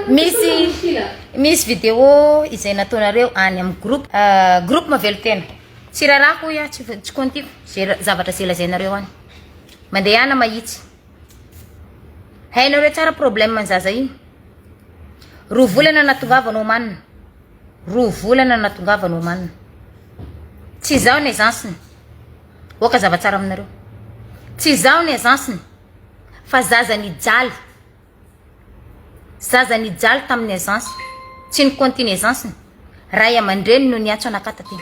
Misy misy vidéo izay nataonareo any amin'ny groupe groupe mavelon-tena. Tsy rarako hoy aho, tsy tsy comptiko ze zavatra ze lazainareo any. Mandehana mahitsy. Hainareo tsara problème ny zaza iny. Roa volana natongavana omanina. Roa volana natongavana omanina. Tsy izaho ny agence-ny. Oka zava-tsara aminareo. Tsy izaho ny agence-ny fa zaza nijaly. Zaza nijaly tamin'ny agence. Tsy ny compte-ny agence-ny. Ray aman-dreny no niantso anakahy taty.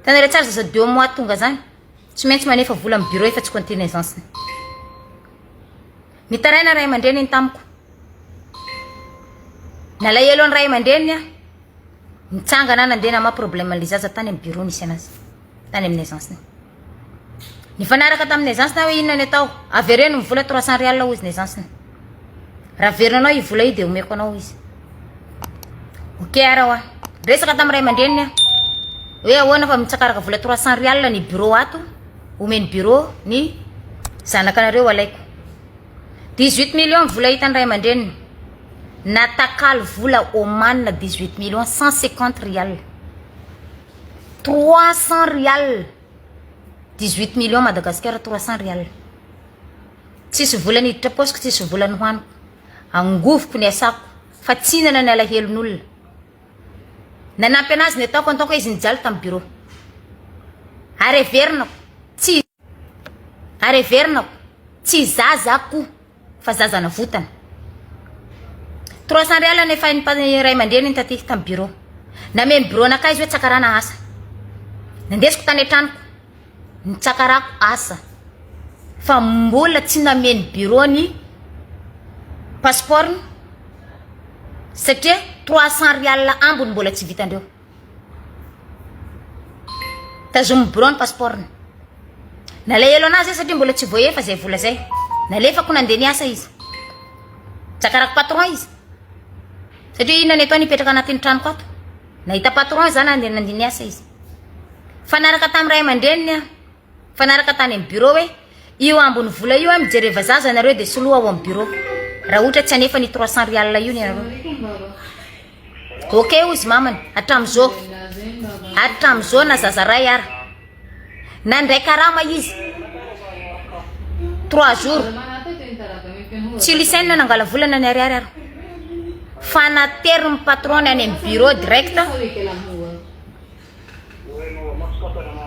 Hitanareo tsara zaza deux mois tonga zany. Tsy maintsy manefa vola amin'ny bureau efa tsy compte-ny agence-ny. Nitaraina ray aman-dreniny tamiko. Nalahelo ny ray aman-dreniny aho. Nitsangana aho nandeha namaha problème an'ilay zaza tany amin'ny bureau nisy anazy. Tany amin'ny agence-ny. Nifanaraka tamin'ny agence-ny aho hoe inona ny atao. Avereno ny vola 300 rial hozy ny agence-ny. Raha averinanao io vola io dia omeko anao izy. Ok ara hoa. Resaka tamin'ny ray aman-dreniny aho. Hoe ahoana fa mitsakaraka vola 300 rial ny bureau ato. Omeny bureau ny zanakanareo alaiko. 18 millions vola hitan'ny ray aman-dreniny. Natakalo vola Oman 18 millions 150 rial. 300 rial. 18 millions Madagasikara 300 rial. Tsisy vola niditra paosiko, tsisy vola nohaniko. Angovoko ny asako fa tsy hinana ny alahelon'olona. Nanampy anazy ny ataoko en tant que izy nijaly tamin'ny bureau. Ary heverinako tsy ary heverinako tsy zaza ko fa zaza navotana. 300 rial nefa ny ray aman-dreniny taty tamin'ny bureau. Nameno bureau anakahy izy hoe tsakarana asa. Nandesiko tany an-tranoko. Nitsakarako asa fa mbola tsy nameno bureau ny passeport-ny satria 300 rial ambiny mbola tsy vitandreo. Tazomin'ny bureau ny passeport-ny. Nalahelo anazy aho satria mbola tsy voaefa zay vola zay. Nalefako nandeha niasa izy. Tsakarako patron izy. Satria inona ny ataony hipetraka anatin'ny tranoko ato. Nahita patron za nandeha nandeha niasa izy. Fa niaraka tamin'ny ray aman-dreniny aho. Fa niaraka tany amin'ny bureau hoe io ambin'ny vola io an mijereva zaza nareo dia soloa ao amin'ny bureau. Raha ohatra tsy hanefa ny 300 rial io ny anareo. Ok hozy mamany hatramin'izao. Hatramin'izao na zaza ray ara. Nandray karama izy. Trois jours. Tsy lisaina nangala vola na ny ariary ara. Fa naterin'ny patron-ny any amin'ny bureau direct.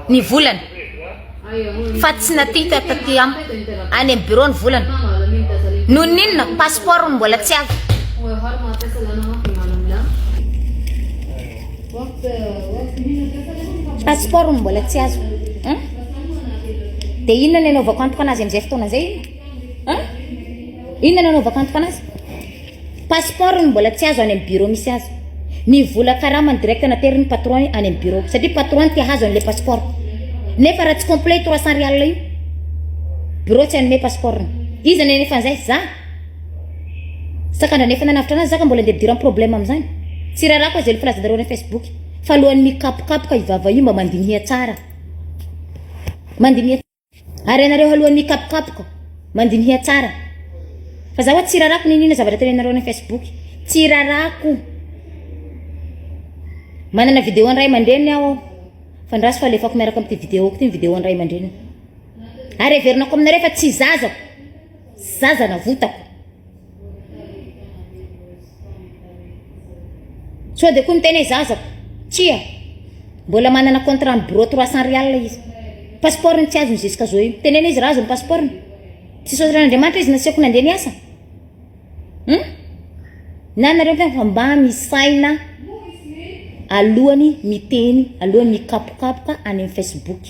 Ny volana. Fa tsy natita taty amiko. Any amin'ny bureau ny volana. Noho ny inona? Passeport no mbola tsy azo. Passeport no mbola tsy azo. Hein? Dia inona ny anaovako antoka anazy amin'izay fotoana izay? Hein? Inona no anaovako antoka anazy? Passeport no mbola tsy azo any amin'ny bureau misy azy. Ny vola karamany direct naterin'ny patron any amin'ny bureau satria patron te hahazo an'ilay passeport. Nefa raha tsy complet io 300 rial io, bureau tsy hanome passeport-ny. Iza no hanefa an'izay? Za. Sakandra nefa nanavotra anazy za ka mbola andeha hidiran'ny problème amin'izany. Tsy rarako aza io filazanareo any Facebook fa alohan'ny mikapokapoka io vava io mba mandiniha tsara. Mandiniha. Ary ianareo alohan'ny mikapokapoka, mandiniha tsara. Fa za hoa tsy rarako n'inon'inona zavatra teneninareo any Facebook. Tsy rarako. Manana vidéo an'ny ray aman-dreniny aho ao. Fa ndraso fa alefako miaraka amin'ity vidéo-ko ity ny vidéo an'ny ray aman-dreniny. Ary heverinako aminareo fa tsy zazako. Zaza navotako. Sao dia koa miteny hoe zazako. Tsia. Mbola manana contrat amin'ny bureau 300 rial izy. Passeport-ny tsy azony jusqu'à zao io. Teneno izy raha azony passeport-ny. Tsy saoran'Andriamanitra izy nasiako nandeha niasa. Hum? Na nareo miteny fa mba misaina alohany miteny, alohany mikapokapoka any amin'ny Facebook.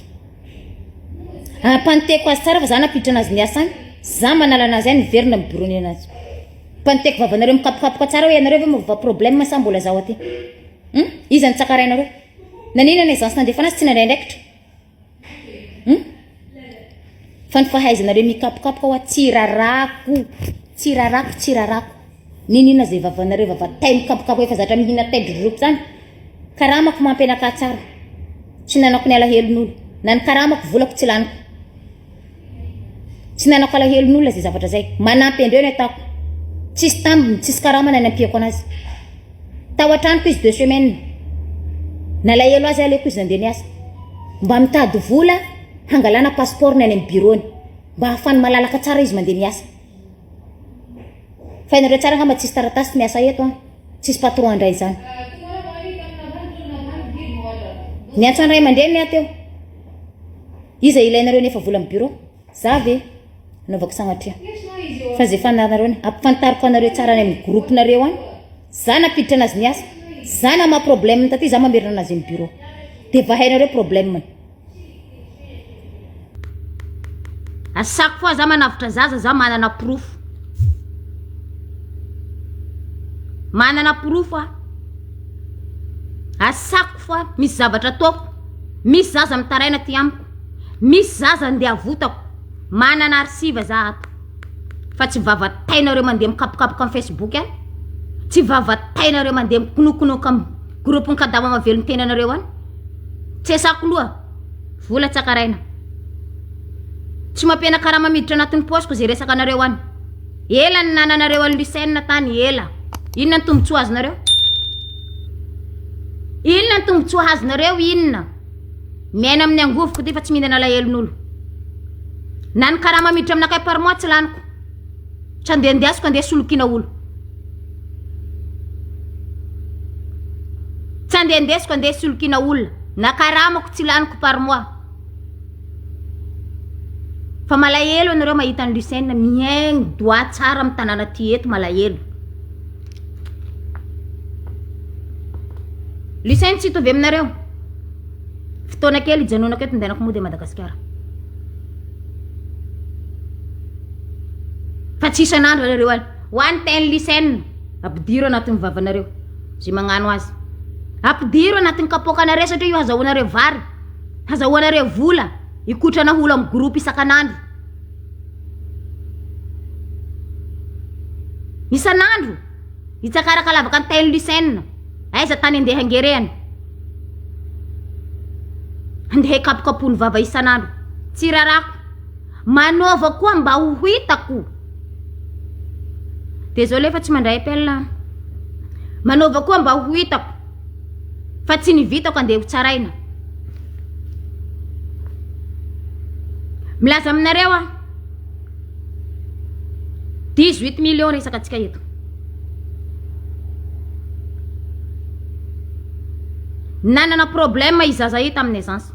Ampanteko azy tsara fa za nampiditra anazy niasa any, za manala anazy any miverina amin'ny bureau-ny anazy. Mpanoteko vavanareo mikapokapoka tsara hoe ianareo ve mova problème sa mbola zaho aty? Hum? Iza no tsakarainareo? Naninona ny agence nandefa anazy tsy nandray andraikitra? Hum? Fa ny fahaizanareo mikapokapoka hoa tsy rarako, tsy rarako, tsy rarako. N'inon'inona zay vavanareo vava tay mikapokapoka efa zatra mihina tay drodroko zany. Karamako mampy anakahy tsara. Tsy nanako ny alahelon'olo. Na ny karamako volako tsy laniko. Tsy nanako alahelon'olona zay zavatra zay. Manampy andreo ny ataoko. Tsisy tambiny, tsisy karamany any ampiako anazy. Tao an-tranoko izy deux semaines. Nalahelo azy aleoko izy nandeha niasa. Mba mitady vola hangalana passeport-ny any amin'ny bureau-ny. Mba hahafahany malalaka tsara izy mandeha miasa. Fa ianareo tsara angamba tsisy taratasy miasa eto an. Tsisy patron handray izany. Niantso ny ray aman-dreniny aho teo. Iza ilainareo nefa vola amin'ny bureau? Za ve? Anaovako sagnatria. Fa ze fananareo any, ampifantariko anareo tsara any amin'ny groupe nareo any. Za nampiditra anazy niasa. Za namaha problème taty, za mamerina anazy amin'ny bureau. De vahainareo problème. A chaque fois za manavotra zaza za manana porofo. Manana porofo aho. A chaque fois misy zavatra ataoko, misy zaza mitaraina aty amiko, misy zaza andeha avotako, manana archive za ato. Fa tsy vavatainareo mandeha mikapokapoka amin'ny Facebook any, tsy vavatainareo mandeha mikonokonoka amin'ny groupe-n'ny kadama mahavelon-tenanareo any. Tsy asako loha, vola tsakaraina. Tsy mampiana karama miditra anatin'ny paosiko izay resaka anareo any. Ela ny nananareo an'i Lucène tany, ela. Inona ny tombontsoa azonareo? Inona ny tombontsoa azonareo? Inona? Miaina amin'ny angovoko ty fa tsy mihinana alahelon'olo. Na ny karama miditra aminakay par mois tsy laniko. Tsy andehandeasiko andeha solokiana olo. Tsy andehandesiko andeha solokiana olona. Na karamako tsy laniko par mois. Fa malahelo anareo mahita an'i Lucène mihaino doigt tsara amin'ny tanàna ty eto malahelo. Lucène tsy hitovy aminareo. Fotoana kely hijanonako eto ndehanako mody à Madagasikara. Fa tsy isan'andro nareo any. Ho any teint Lucène ampidiro anatin'ny vavanareo zay magnano azy. Ampidiro anatin'ny kapoakanareo satria io hazahoanareo vary, hazahoanareo vola hikotrana olo amin'ny groupe isan'andro. Isan'andro hitsakaraka lavaka ny teint Lucène. Aiza tany andeha hangerehany? Andeha hikapokapoho ny vava isan'andro. Tsy rarako. Manaova koa mba ho hitako. Désolé fa tsy mandray appel aho. Manaova koa mba ho hitako. Fa tsy ny vitako andeha ho tsaraina. Milaza aminareo aho. 18 millions resaka antsika eto. Nanana problème i zaza io tamin'ny agence.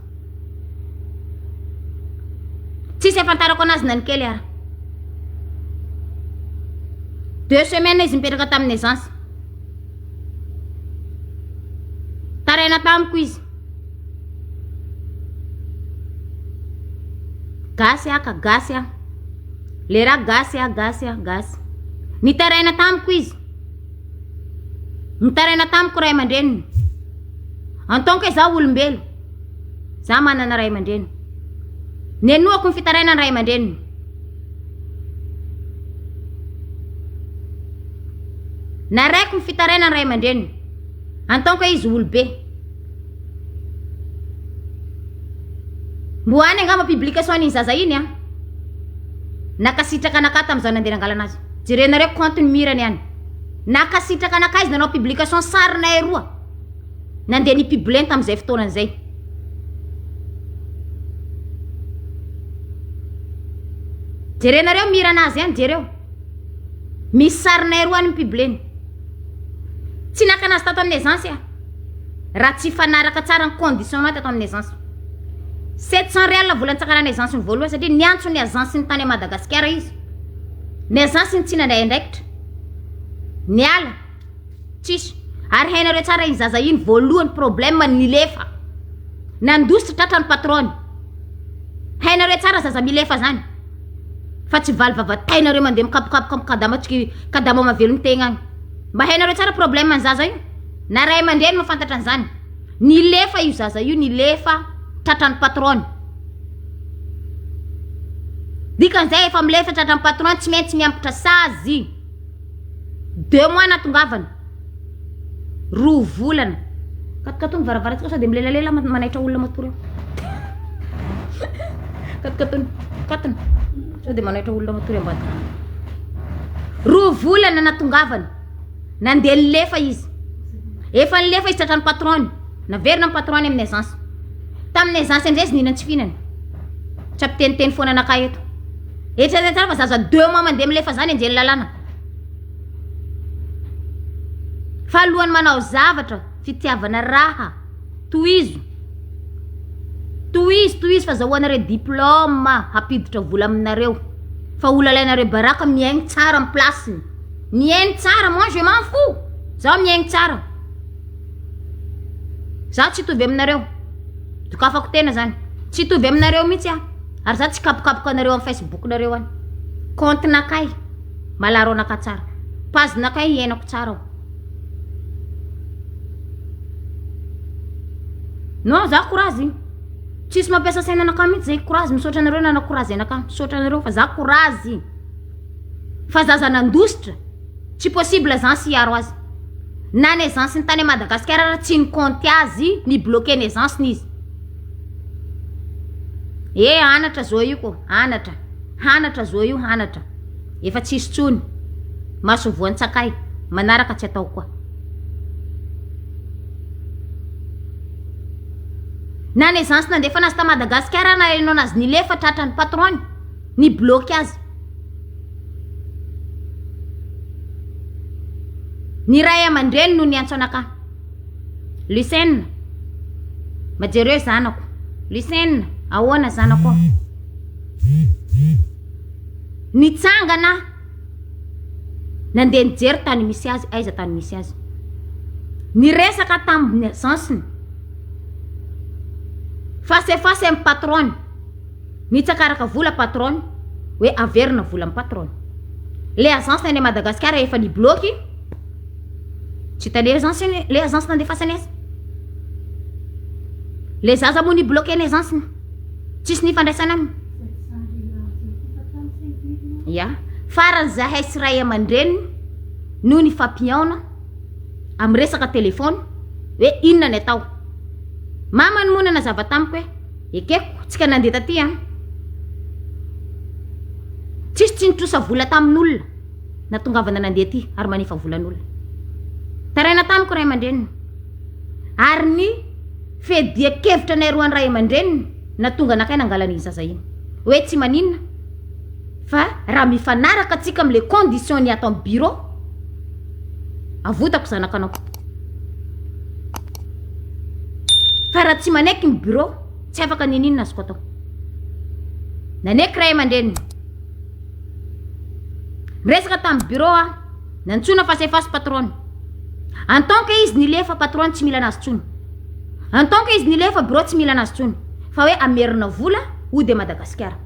Tsisy afantarako anazy na ny kely ara. Deux semaines izy mipetraka tamin'ny agence. Taraina tamiko izy. Gasy aho ka gasy aho. Le raha gasy aho, gasy aho, gasy. Nitaraina tamiko izy. Nitaraina tamiko ray aman-dreniny. En tant que zaho olombelo, za manana ray aman-dreny. Nenoako ny fitarainan'ny ray aman-dreniny. Naraiko ny fitarainan'ny ray aman-dreniny. En tant que izy olobe. Mbo any angamba publication an'iny zaza iny an. Nakasitraka anakahy tamin'izaho nandeha nangalana azy. Jerenareo compte ny mirany any. Nakasitraka anakahy izy nanao publication sarinay roa. Nandeha ni-publier tamin'izay fotoana izay. Jerenareo miranazy any, jereo. Misy sarinay roa any mi-publier-ny. Tsy naka anazy tato amin'ny agence aho. Raha tsy hifanaraka tsara ny condition-nao tato amin'ny agence. 700 réal vola nitsakarana agence ny voalohany satria niantso ny agence ny tany Madagasikara izy. Ny agence ny tsy nandray andraikitra. Niala. Tsisy. Ary hainareo tsara iny zaza iny voalohany problème nilefa. Nandositra tratra ny patron-ny. Hainareo tsara zaza milefa zany. Fa tsy valy vavatainareo mandeha mikapokapoka amin'ny kadama tsy kadama mahavelon-tegna agny. Mba hainareo tsara problème ny zaza io. Na ray aman-dreny mahafantatra an'izany. Nilefa io zaza io nilefa tratran'ny patron-ny. Dikan'izay efa milefa tratran'ny patron tsy maintsy miampitra sazy. Deux mois natongavana. Roa volana. Katokatony varavarantsika sao dia milelalela manaitra olona matory eo. Katokatony, katona. Sao dia manaitra olona matory ambadika. Roa volana natongavany. Nandeha nilefa izy. Efa nilefa izy tratran'ny patron-ny. Naverina ny patron-ny amin'ny agence. Tamin'ny agence amin'izay izy nihinan-tsy fihinana. Tsy ampiteniteny foana anakahy eto. Eritreretina tsara fa zaza deux mois mandeha milefa zany enjehin'ny lalàna. Fa alohan'ny manao zavatra, fitiavana raha, tohizo. Tohizo, tohizo fa azahoanareo diplôme hampiditra vola aminareo. Fa olo alainareo baraka mihaino tsara amin'ny place-ny. Mihaino tsara, moi je m'en fous. Zaho mihaino tsara. Zaho tsy hitovy aminareo. Dokafako tena zany. Tsy hitovy aminareo mihitsy aho. Ary zaho tsy kapokapoka anareo amin'ny Facebook nareo any. Compte nakay, malaro anakahy tsara. Page nakay iainako tsara ao. Non, za courage. Tsisy mampiasa saina anakahy mihitsy zay. Courage, misaotra anareo nanao courage anakahy. Misaotra anareo fa za courage. Fa zaza nandositra, tsy possible zany sy hiaro azy. Na ny agence ny tany Madagasikara ara tsy ni-compte azy, ni-bloquer ny agence-ny izy. Eh anatra zao io ko, anatra. Hanatra zao io, hanatra. Efa tsisy tsony. Maso voan-tsakay, manaraka tsy atao koa. Na ny agence nandefa anazy ta Madagasikara na enao anazy nilefa tratran'ny patron-ny. Ni bloque azy. Ny ray aman-dreny no niantso anakahy. Lucien, mba jereo zanako. Lucien, ahoana zanako? Nitsangana aho. Nandeha nijery tany misy azy, aiza tany misy azy. Niresaka tamin'ny agence-ny. Face à face amin'ny patron-ny. Nitsakaraka vola patron hoe averina vola am patron. Le agence any Madagascar efa ni bloque tsy hita le agence le agence nandefasany azy. Le zaza moa ni bloquer ny agence ny. Tsisy nifandraisana aminy. Ya. Farany zahay sy ray aman-dreniny no nifampihaona amin'ny resaka téléphone hoe inona ny atao. Mamany moa nanazava tamiko hoe Ekeko, tsika nandeha taty an. Tsisy tsy nitrosa vola tamin'olona natongavana nandeha aty ary manefa volan'olona. Taraina tamiko ray aman-dreniny. Ary ny fiadian-kevitra anay roa ray aman-dreniny natonga anakay nangala an'iny zaza iny. Hoe tsy maninona fa raha mifanaraka tsika amin'le condition ny ato amin'ny bureau, avotako zanakanao. Fa raha tsy manaiky ny bureau, tsy afaka niniana azoko atao. Nanaiky ray aman-dreniny. Miresaka tamin'ny bureau aho, nantsoina face à face patron. En tant que izy nilefa patron tsy mila anazy tsony. En tant que izy nilefa bureau tsy mila anazy tsony. Fa hoe amerina vola hody à Madagasikara.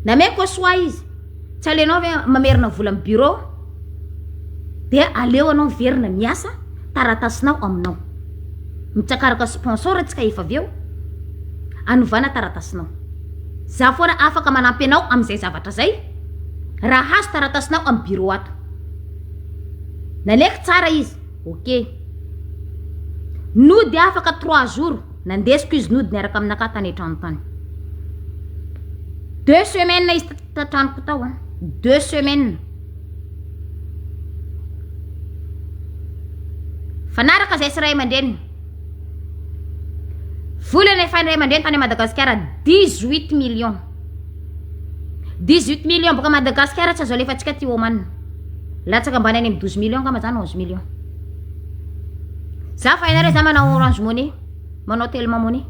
Nameko choix izy. Tsy alenao ve mamerina vola amin'ny bureau dia aleo anao miverina miasa taratasinao aminao. Mitsakaraka sponsor tsika efa avy eo anovana taratasinao. Za foana afaka manampy anao amin'izay zavatra zay raha hazo taratasinao amin'ny bureau ato. Naleky tsara izy, ok. Nody afaka trois jours, nandesiko izy nody niaraka aminakahy tany an-trano tany. Deux semaines izy Tatranoko tao an. Deux semaines. Fanaraka zay sy ray aman-dreniny. Vola nefain'ny ray aman-dreny tany Madagasikara 18 millions. 18 millions boka Madagasikara tsy azo alefantsika aty Oman. Latsaka ambany any amin'ny 12 millions angamba zany 11 millions. Za fa hainareo za manao Orange Money, manao Telma Money.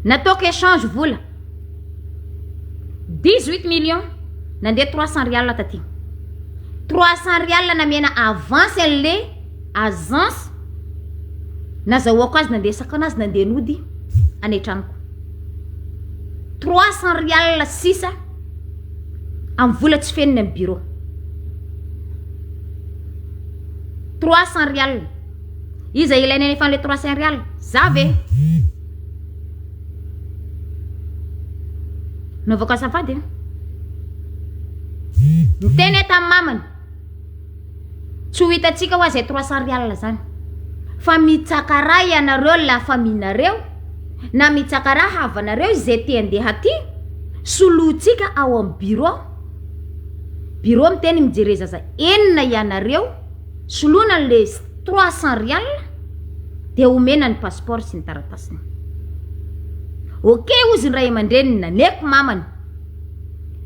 Nataoko échange vola. 18 millions nandeha 300 rial taty 300 rial namena avance an'le agence nazahoako azy nandeha sakana azy nandeha nody any an-tranoko 300 rial sisa amin'ny vola tsy fenony amin'ny bureau 300 rial iza ilaina nefa an'le 300 rial za ve Naovako azafady a. Niteny aho tamin'ny mamany. Tsy ho hitantsika hoa izay 300 rial zany. Fa mitsakara ianareo la famille-nareo na mitsakara havanareo izay te handeha aty, solointsika ao amin'ny bureau. Bureau miteny mijere zaza enina ianareo, soloina an'le 300 rial dia omena ny passeport sy ny taratasiny. Ok hozy ny ray aman-dreniny, naneko mamany.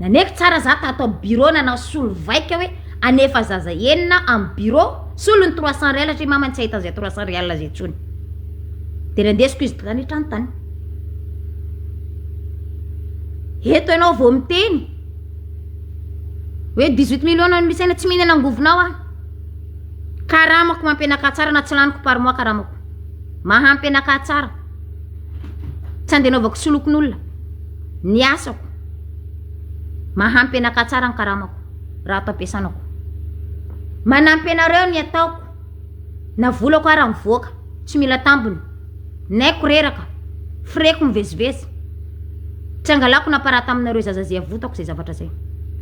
Naneko tsara za tato amin'ny bureau nanao solo vaika hoe anefa zaza enina amin'ny bureau, solony 300 rial satria mamany tsy hahita an'izay 300 rial izay intsony. Dia nandesiko izy tany an-trano tany. Eto ianao vao miteny hoe 18 millions no misaina tsy mihinana angovonao aho. Karamako mampianakahy tsara na tsy laniko par mois karamako. Mahampy anakahy tsara. Tsy andeha anaovako solokin'olona. Ny asako. Mahampy anakahy tsara ny karamako raha ato ampiasanako. Manampy anareo ny ataoko. Na volako ara mivoaka. Tsy mila tambiny. Naiko reraka. Freko mivezivezy. Tsy angalako na parata aminareo zaza zay avotako zay zavatra zay.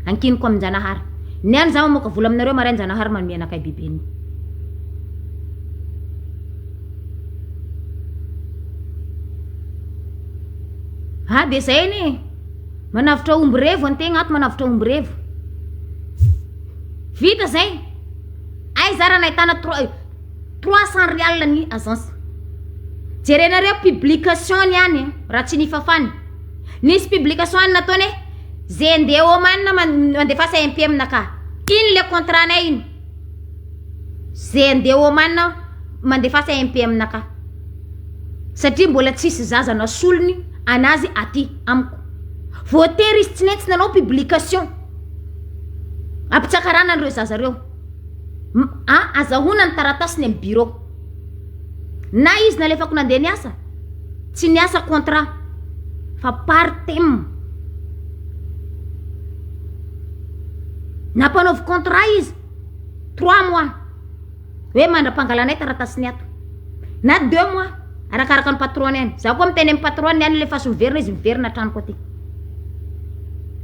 Ankiniko amin-janahary. Ny any za mamoaka vola aminareo marain janahary manome anakay bebe ny. Ah de zay anie. Manavotra omby revo antegna ato manavotra omby revo. Vita zay. Aiza ara nahitana 300 rial ny agence. Jerenareo publication ny any raha tsy nifafany. Nisy publication any nataony hoe ze ndeha Oman mandefasa MP aminakahy. Iny le contrat nay iny. Ze ndeha Oman mandefasa MP aminakahy. Satria mbola tsisy zaza nasolony anazy aty amiko. Voatery izy tsy nentsy nanao publication. Ampitsakarana an'ireo zaza reo. A azahoana ny taratasiny amin'ny bureau. Na izy nalefako nandeha niasa, tsy niasa contrat fa par thème. Nampanaovy contrat izy trois mois hoe mandra-pangalanay taratasiny ato na deux mois arakaraka ny patron-ny any. Za koa miteny amin'ny patron-ny any lefaso miverina izy miverina an-tranoko aty.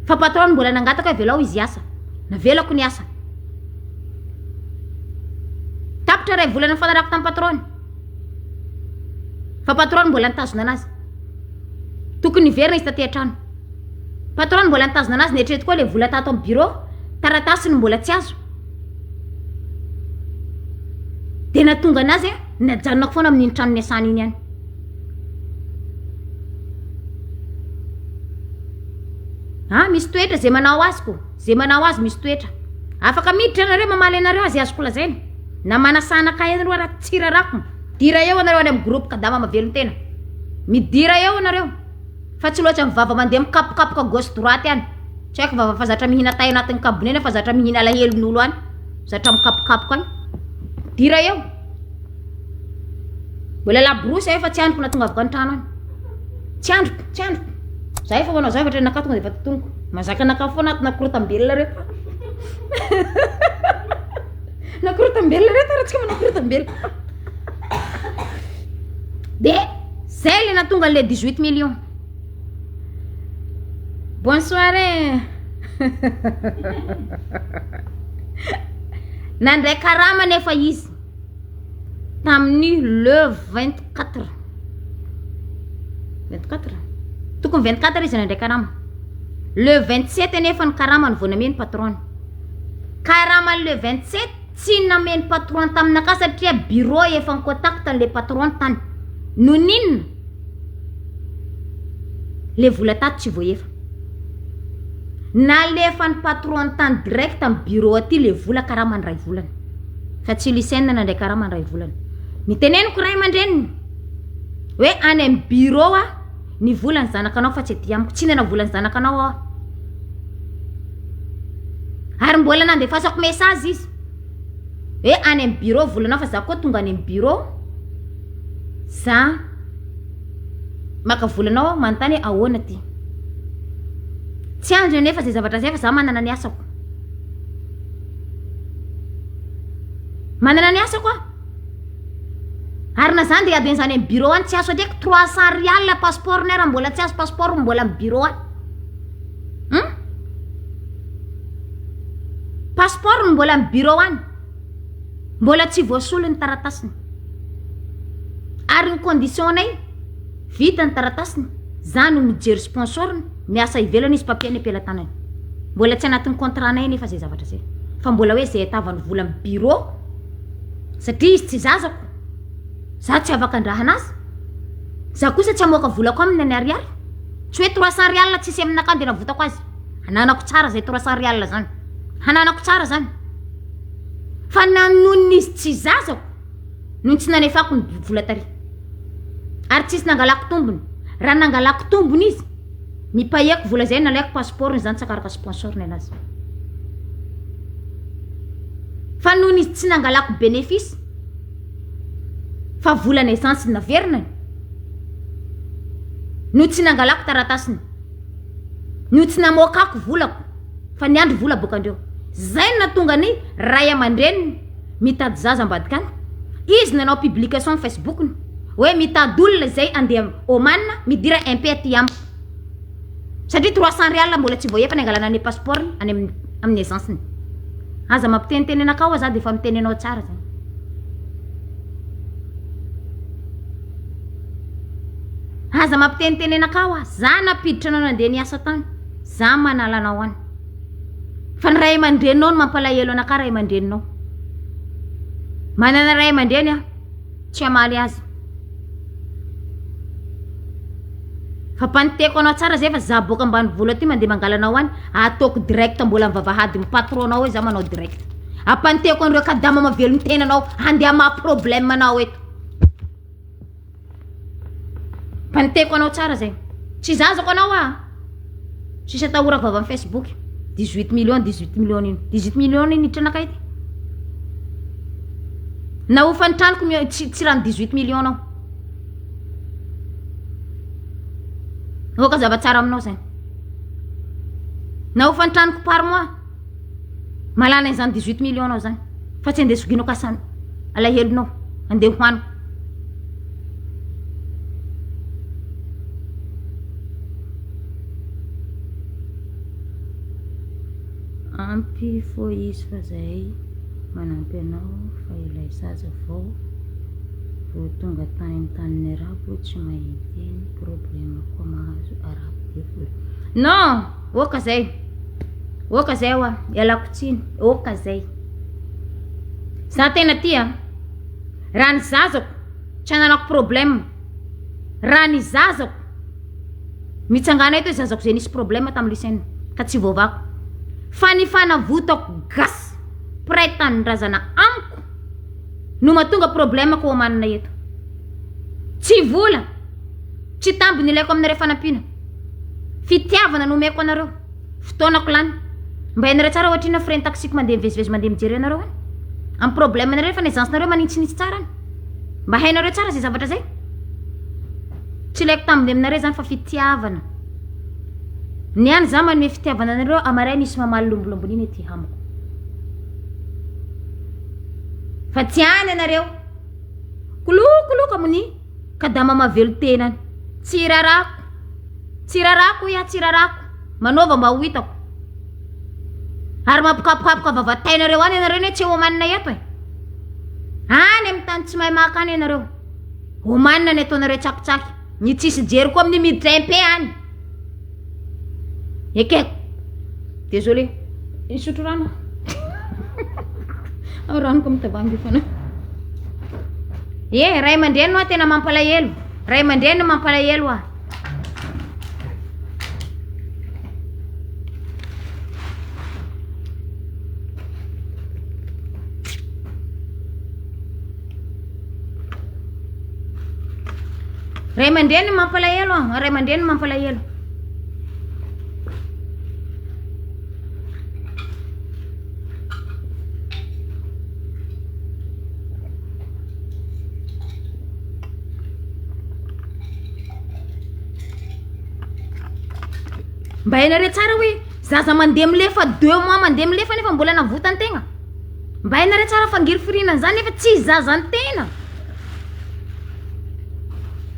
Fa patron-ny mbola nangataka hoe avelao izy hiasa. Navelako ny asa. Tapitra iray volana nifanarahako tamin'ny patron. Fa patron mbola nitazona anazy. Tokony niverina izy taty an-trano. Patron mbola nitazona anazy, neritrereto koa le vola tato amin'ny bureau, taratasy no mbola tsy azo. Dia nahatonga anazy najanonako foana amin'iny trano niasana iny ihany. Ah, misy toetra zay manao azy ko. Zay manao azy misy toetra. Afaka miditra anareo mamaly anareo azy azoko lazaina. Na manasa anakahy anareo raha tsy rarako. Midira eo anareo any amin'ny groupe kadama mavelon-tena. Midira eo anareo. Fa tsy loatra mivava mandeha mikapokapoka gauche droite any. Tsy haiko vava fa zatra mihina tay anatin'ny kabone na fa zatra mihina alahelon'olo any. Zatra mikapokapoka any. Midira eo. Mbola laborosy aho fa tsy andriko na tonga avy an-trano any. Tsy andriko, tsy andriko. Za efa manao zavatra nakahy tonga dia efa tontoniko. Mazaka nakahy foana ato nakorotam-belona reto. Nakorotam-belona reto ary tsika manao korotam-belona. Dia zay le nahatonga an'le 18 millions. Bonne soirée. Nandray karama nefa izy tamin'ny le 24. 24? Tokony 24 izy nandray karama. Le 27 anefa ny karamany vao nameno patron. Karamany le 27 tsy nameno patron taminakahy satria bureau efa en contact an'le patron tany. Noninona? Le vola tato tsy voaefa. Nalefan'ny patron tany direct amin'ny bureau aty le vola karamany ray volana. Fa tsy Lucien nandray karamany ray volana. Niteneniko ray aman-dreniny hoe any amin'ny bureau aho ny volan'ny zanakanao fa tsy aty amiko. Tsy hinana volan'ny zanakanao aho. Ary mbola nandefasako message izy hoe any amin'ny bureau volanao fa za koa tonga any amin'ny bureau za maka volanao aho manontany hoe ahoana ty. Tsy andry anefa zay zavatra zay fa za manana ny asako. Manana ny asako aho. Ary na zany dia adin'izany amin'ny bureau any tsy azo satria 300 rial passeport ny raha mbola tsy azo passeport mbola amin'ny bureau any. Hum? Passeport no mbola amin'ny bureau any. Mbola tsy voasolo ny taratasiny. Ary ny condition-nay, vita ny taratasiny, za no mijery sponsor-ny, miasa ivelany izy papier-ny am-pelatanany. Mbola tsy anatin'ny contrat-nay anefa zay zavatra zay. Fa mbola hoe zay ahitavany vola amin'ny bureau satria izy tsy zazako, za tsy afaka andrahana azy. Za kosa tsy hamoaka volako aminy ny ariary. Tsy hoe 300 rial tsisy aminakahy de navotako azy. Ananako tsara zay 300 rial zany. Hananako tsara zany. Fa na noho izy tsy zazako no tsy nanefako ny vola tary. Ary tsisy nangalako tombony. Raha nangalako tombony izy, nipaiako vola zay nalaiko passeport-ny zany tsakaraka sponsor ny anazy. Fa noho izy tsy nangalako bénéfice fa volana essence naverinany no tsy nangalako taratasiny, no tsy namoakako volako fa niandry vola boka andreo. Zay no nahatonga ny ray aman-dreniny mitady zaza ambadika any. Izy nanao publication am Facebook-ny hoe mitady olona izay andeha Oman midira MP aty amiko. Satria 300 rial mbola tsy voaefa ny angalana ny passeport-ny any amin'ny amin'ny agence-ny. Aza mampiteniteny anakah hoa za de efa miteny anao tsara zany. Aza mampiteniteny anakah hoa, za nampiditra anao nandeha niasa tany, za manala anao any. Fa ny ray aman-dreninao no mampalahelo anakah ray aman-dreninao. Manana ray aman-dreny aho, tsy hamaly azy. Fa mpaniteko anao tsara zay fa za boaka ambanivolo aty mandeha mangala anao any, ataoko direct mbola am vavahady ny patron nao eo za manao direct. Ampaniteko an'ireo kadama mahavelon-tena anao handeha hamaha problème anao eto. Mpaniteko anao tsara zay. Tsy zazako anao ah. Tsisy atahorako vava am Facebook. 18 millions, 18 millions ino. 18 millions ino hiditra anakay ity. Nahofan'ny tranoko tsy tsy rano 18 millions anao. Aoka zava-tsara aminao zay. Nahofan'ny tranoko par mois. Malala izany 18 millions anao zany. Fa tsy andeha soginao kasana. Alahelonao. Andeha hohaniko. Ampy fô izy fa zahay manampy anao fa ilay zaza vao vao tonga tany amin'ny tanin'ny arabo tsy mahay miteny problème koa mahazo arabo be vola. Non! Oka zay. Oka zay hoa, ialako tsiny. Oka zay. Za tena tia. Raha ny zazako tsy ananako problème. Raha ny zazako mitsangana eto hoe zazako zay nisy problème tamin'ny lycée ka tsy voavako. Fa ny fanavotako gasy mpiray tanindrazana amiko no mahatonga problème ko omanina eto. Tsy vola, tsy tamby ny ilaiko aminareo fanampiana. Fitiavana no omeko anareo. Fotoanako lany. Mba hainareo tsara ohatr'inona frais ny taxi-ko mandeha mivezivezy mandeha mijery anareo any. Amin'ny problème nareo efa ny agence nareo manitsinitsy tsara any. Mba hainareo tsara zay zavatra zay. Tsy ilaiko tambiny aminareo zany fa fitiavana. Ny any za manome fitiavana anareo amaray misy mamaly lombolombony iny aty amiko. Fa tsy any anareo. Kolokoloka amin'ny kadama mahavelo tenany. Tsy rarako. Tsy rarako hoy aho, tsy rarako. Manaova mba ho hitako. Ary mampikapokapoka vavatainareo any ianareo ne tsy omanina eto e. Any amin'ny tany tsy mahay maka any ianareo. Omanina ny ataonareo tsakitsaky. Ny tsisy jery koa amin'ny miditra MP any. Ekeko. Désolé. Nisotro rano. Ao ranoko amin'ny tavoahangy foana. Eh, ray aman-dreny no tena mampalahelo. Ray aman-dreny mampalahelo aho. Ray aman-dreny mampalahelo aho, ray aman-dreny mampalahelo. Mba hainareo tsara hoe zaza mandeha milefa deux mois mandeha milefa nefa mbola navotan-tegna. Mba hainareo tsara fangirifiriana an'izany nefa tsy zazan-tena.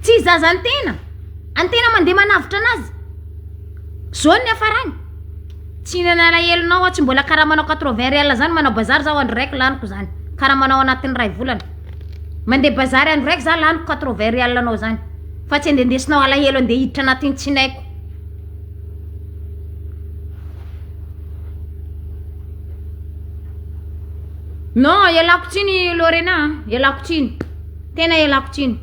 Tsy zazan-tena. Antena mandeha manavotra anazy. Zao ny hafarany. Tsy nalahelonao aho, tsy mbola karamanao 80 réal zany manao bazary zaho andro raiky laniko zany. Karamanao anatin'ny ray volana. Mandeha bazary andro raiky za laniko 80 réal anao zany. Fa tsy andeha ndesinao alahelo andeha hiditra anatin'ny tsinaiko. Non, ialako tsiny Lorena a, ialako tsiny. Tena ialako tsiny.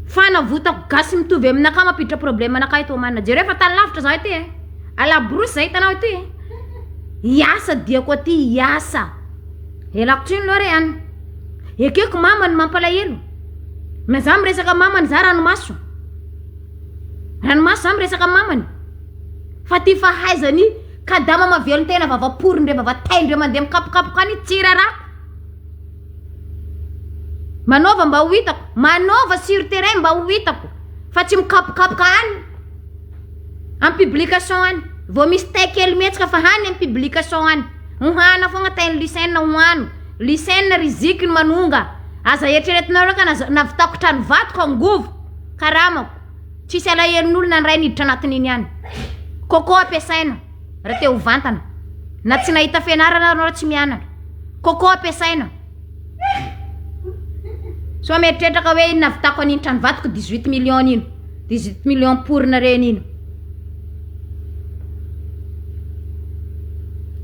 Fanavotako gasy mitovy aminakahy mampiditra problème anakahy eto Oman. Jereo fa tany lavitra zahay ty e. À la brousse zahay hitanao ity e. Hiasa diako aty, hiasa. Ialako tsiny Loreana. Ekeko mamany mampalahelo. Na za miresaka mamany za ranomaso. Ranomaso za miresaka mamany. Fa ty fahaizany kadama mavelon-tena vava-porondre vava-taindre mandeha mikapokapoka any tsy rarako. Manaova mba ho hitako, manaova sur terrain mba ho hitako fa tsy mikapokapoka any amin'ny publication any. Vao misy tay kely mihetsika fa any amin'ny publication any. Ohana foagna tain'i Lucien ohano. Lucien Riziki no manonga. Aza eritreretinareo ka navitako trano vatoko angovo karamako. Tsisy alahelon'olona ny ray niditra anatin'iny ihany. Coco ampiasaina raha te ho vantana. Na tsy nahita fianarana ary anao tsy mianatra. Coco ampiasaina. Sao mieritreritra ka hoe inona navitako an'iny trano vatoko 18 millions iny. 18 millions porina reny iny.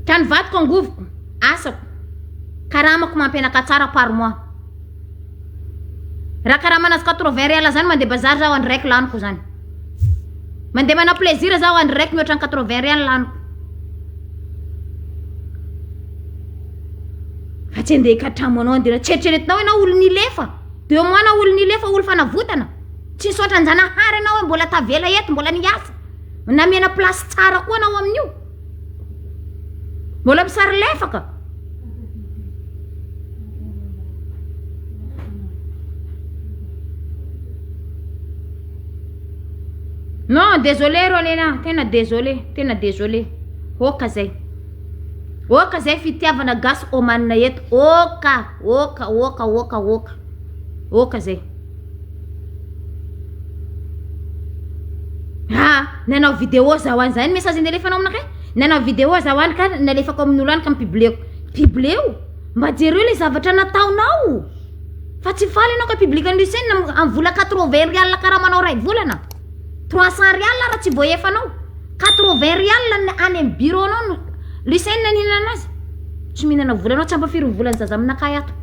Trano vatoko angovoko, asako, karamako mampianaka tsara par mois. Raha karamana azy 80 real zany mandeha bazary zaho andro raiky laniko zany. Mandeha manao plaisir zaho andro raiky mihoatra ny 80 real laniko. Fa tsy andeha hikatramo anao andeha tsy eritreretinao ianao olo nilefa. Deux mois anao olo nilefa olo fanavotana. Tsy nisaotra an-janahary ianao hoe mbola tavela eto mbola niasa. Namena place tsara koa anao amin'io. Mbola misary lefaka. Non, désolé Rolena, tena désolé, tena désolé. Oka zay. Oka zay fitiavana gasy omanina eto. Oka, oka, oka, oka, oka. Oka zay. Ah, nanao vidéo zaho any zany message nalefanao aminakahy. Nanao vidéo zaho any ka nalefako amin'olo any ka mipibleko. Pibleo? Mba jereo le zavatra nataonao. Fa tsy faly ianao ka public an'i Lucien amin'ny vola 80 rial karamanao ray volana. 300 rial raha tsy voaefanao. 80 rial any amin'ny bureau anao no Lucien nihinana azy. Tsy mihinana vola anao, tsy ampafiry ny volan'ny zaza aminakahy ato.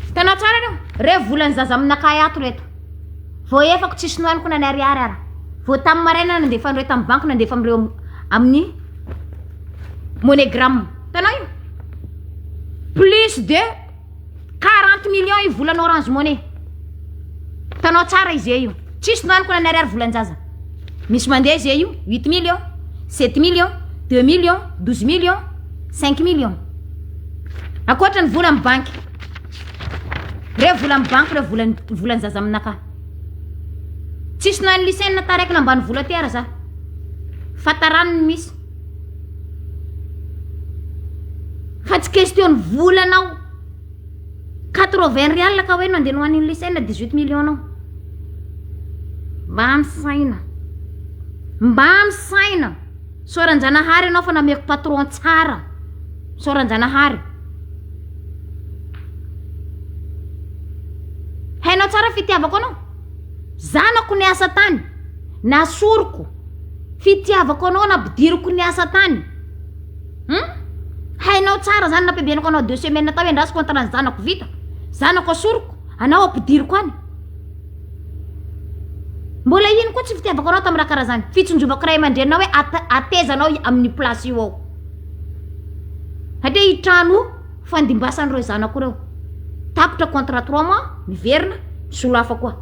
Hitanao tsara reo? Reo volan'ny zaza aminakahy ato reto. Vao efako tsisy nohaniko na ny ariary ara. Vao tamin'ny maraina nandefa an'ireo tamin'ny banky nandefa amin'ireo amin'ny MoneyGram. Hitanao io? Plus de 40 millions io volan'ny Orange Money. Hitanao tsara izy io. Tsisy nohaniko na ny ariary volan-jaza. Misy mandeha izy io 8 millions, 7 millions, 2 millions, 12 millions, 5 millions. Ankoatra ny vola amin'ny banky. Reo vola amin'ny banky reo vola volan'ny zaza aminakahy. Tsisy nohan'ny lycée na taraiky na ambany vola ty ara za. Fatarano ny misy. Fa tsy question ny volanao. 80 rial ka hoe no andeha nohanin'ny lycée na 18 millions nao. Mba misaina. Mba misaina. Soaranjanahary ianao fa nameko patron tsara. Soaranjanahary. Hainao tsara fitiavako anao. Zanako niasa tany. Nasoriko. Fitiavako anao nampidiriko niasa tany. Hum? Hainao tsara zany nampiambenako anao deux semaines tao endrasiko contrat ny zanako vita. Zanako asoriko, anao ampidiriko any. Mbola ino koa tsy fitiavako anao tamin'ny raha karaha zany. Fitsinjovako ray aman-dreninao hoe atezanao amin'ny place io ao. Satria io trano io fandimbasan'ireo zanako ireo. Tapitra contrat trois mois, miverina, misolo hafa koa.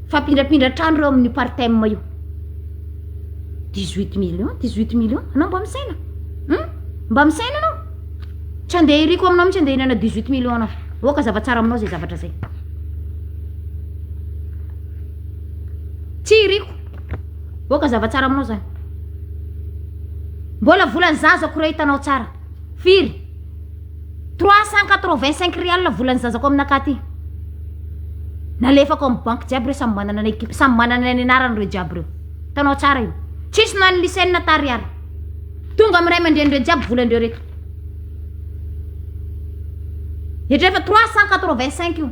Fampindrapindra trano ireo amin'io part-time io. 18 millions, 18 millions, anao mba misaina? Hum? Mba misaina anao? Tsy andeha iriko aminao mihitsy andeha hihinana 18 millions anao. Oka zava-tsara aminao zay zavatra zay. Tsy iriko. Oka zava-tsara aminao zany. Mbola volan'ny zazako reo hitanao tsara. Firy? 385 rial volan'ny zazako aminakahy ty. Nalefako amin'ny banky jiaby reo samy manana ny équipe, samy manana ny anarany reo jiaby reo. Hitanao tsara io. Tsisy na ny lycée na tariary. Tonga amin'ny ray aman-dreny reo jiaby volan-dreo reto. Etra efa 385 io.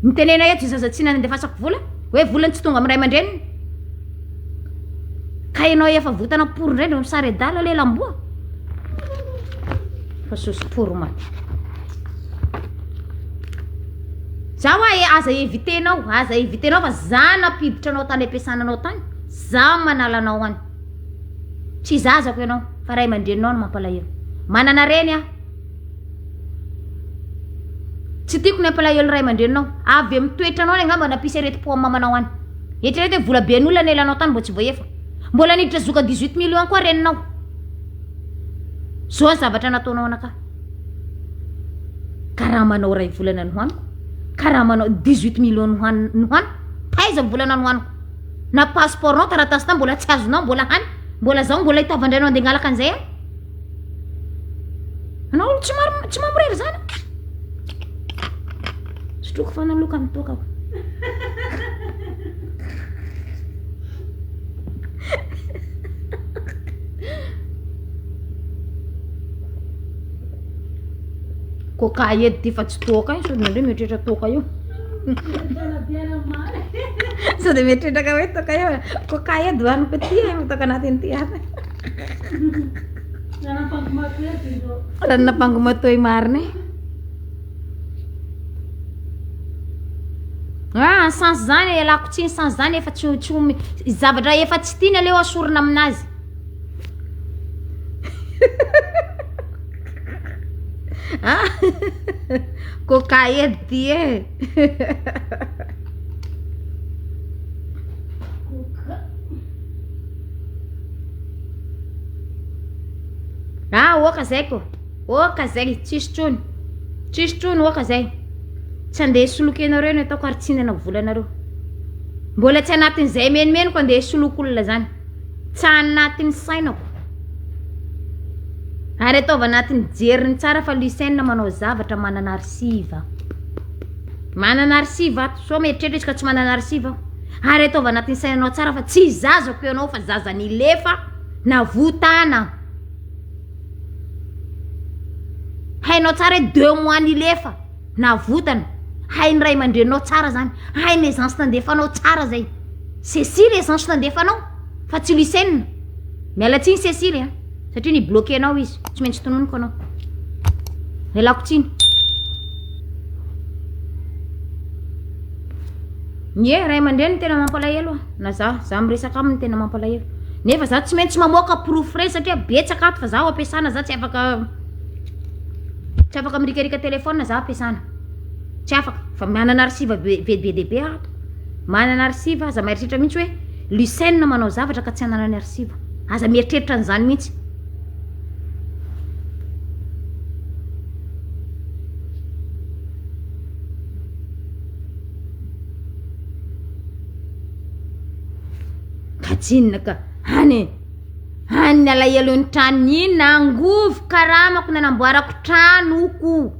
Mitenena eto zaza tsy nandefasako vola, hoe volany tsy tonga amin'ny ray aman-dreniny. Ka ianao efa votana pory indray ndreo misary adala lelamboa. Fa sosy pory maty. Za hoa e aza evitenao, aza evitenao fa za nampiditra anao tany ampiasana anao tany, za manala anao any. Tsy zazako ianao fa ray aman-dreninao no mampalahelo. Manana reny aho. Tsy tiako ny hampalahelo ray aman-dreninao. Avy amin'ny toetranao any angamba nampisy aretim-po amin'ny mamanao any. Eritrereto hoe vola be an'olona nelanao tany mbo tsy voaefa. Mbola niditra zoka 18 millions koa reninao. Zao ny zavatra nataonao anakahy. Karamanao ray volana nohaniko. Karamanao 18 millions nohan nohaniko. Taiza ny volana nohaniko? Na passeport nao taratasy tany mbola tsy azonao mbola hany. Mbola zaho mbola hitavan-drainao andeha hangalaka an'izay any. Anao olo tsy maro tsy mamorery zany. Sotroko foana loka ny toakako. Coca edy ty fa tsy toaka io, sao dia nareo mieritreritra toaka io. Sao dia mieritreritra ka hoe toaka io. Coca edy hohaniko ty e, ataoko anatin'ity hafa. Ranon'ampango-matoy marina e. Ah, sens zany e, ialako tsiny sens zany efa tsy tsy ome zavatra efa tsy tiany aleo asorina aminazy. Ah, coca edy ty e. Ah, oka zay ko. Oka zay, tsisy tsony. Tsisy tsony oka zay. Tsy andeha hisoloky anareo ny ataoko ary tsy hinana vola anareo. Mbola tsy anatin'izay menomenoko andeha hisoloky olona zany. Tsy anatin'ny sainako. Ary ataovy anatin'ny jeriny tsara fa Lucien manao zavatra manana archive. Manana archive ato. Sao mieritreritra izy ka tsy manana archive aho. Ary ataovy anatin'ny sainanao tsara fa tsy zazako ianao fa zaza nilefa navotana. Hainao tsara hoe deux mois nilefa navotana. Hain'ny ray aman-dreninao tsara zany. Hain'ny agence nandefanao tsara zay. Cécile agence nandefanao fa tsy Lucien. Miala tsiny Cécile a. Satria ni-bloquer anao izy. Tsy maintsy tononiko anao. Ialako tsiny. Ie, ray aman-dreny tena mampalahelo a. Na za, za miresaka aminy tena mampalahelo. Nefa za tsy maintsy mamoaka porofo reny satria betsaka ato fa za ao am-piasana za tsy afaka tsy afaka mirikarika téléphone za am-piasana. Tsy afaka fa manana archive be be be dia be ato. Manana archive aza mieritreritra mihitsy hoe Lucien manao zavatra ka tsy ananany archive. Aza mieritreritra an'izany mihitsy. Ka tsy inona ka, any e, any ny alahelon'ny trano inona, angovo karamako nanamboarako tranoko,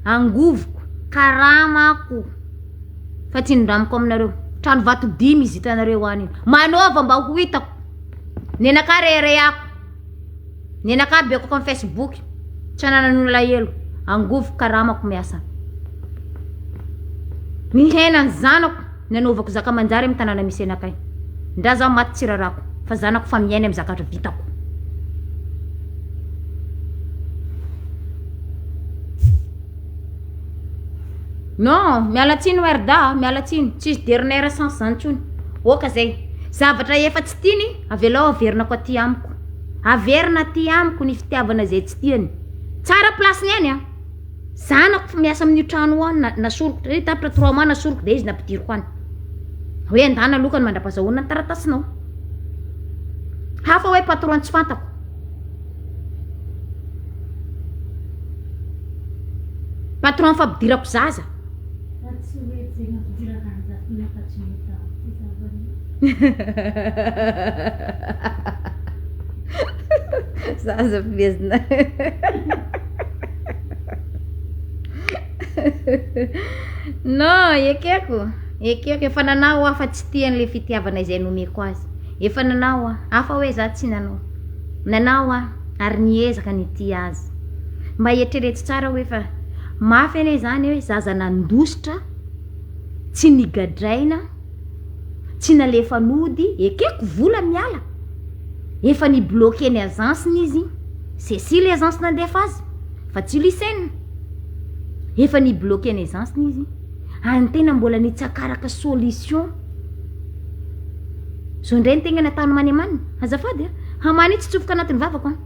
angovoko karamako, fa tsy nindramiko aminareo, trano vato dimy izy hitanareo any io, manaova mba ho hitako, nenakah reharehako. Nenakah bekoko am facebook tsy ananan'olo alahelo angovoko karamako miasa ny hena ny zanako nanaovako zaka manjary am tanàna misy anakay ndra zaho maty tsy rarako fa zanako fa miaina am zakatra vitako. Non, miala tsiny Warda a, miala tsiny, tsisy dernière chance zany tsony, ok zay, zavatra efa tsy tiany avelao averinako aty amiko, averina aty amiko ny fitiavana izay tsy tiany, tsara place-ny any a, zanako miasa amin'io trano io any nasoriko, satria tapitra trois mois nasoriko de izy nampidiriko any, hoe andana alokany mandrapazahoana ny taratasinao, hafa hoe patron tsy fantako. Patron fampidirako zaza. Zaza fehezina. Non, ekeko, ekeko efa nanao aho fa tsy tian'le fitiavana izay nomeko azy. Efa nanao aho, hafa hoe za tsy nanao. Nanao aho ary niezaka nitia azy. Mba eritrereto tsara hoe fa mafy anie izany hoe zaza nandositra, tsy nigadraina, tsy nalefa nody, ekeko vola miala. Efa ni-bloquer ny agence-ny izy, Cécile agence nandefa azy fa tsy Lucène. Efa ni-bloquer ny agence-ny izy, ary ny tena mbola nitsakaraka solution. Zao indray ny tegna nataony manemanina, azafady a, hamany io tsy tsofoka anatin'ny vavako an.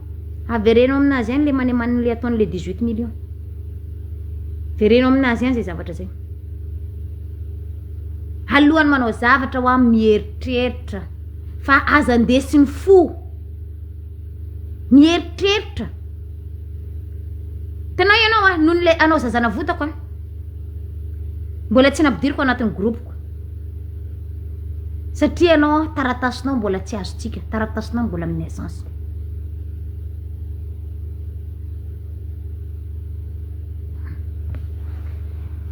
Avereno aminazy ihany le manemanina le ataony le 18 millions. Vereno aminazy ihany zay zavatra zay. Alohan'ny manao zavatra hoa mieritreritra fa aza andesin'ny fo. Mieritreritra. Hitanao ianao a, noho le anao zaza navotako a, mbola tsy nampidiriko anatin'ny groupe-ko. Satria ianao taratasinao mbola tsy azontsika, taratasinao mbola amin'ny agence.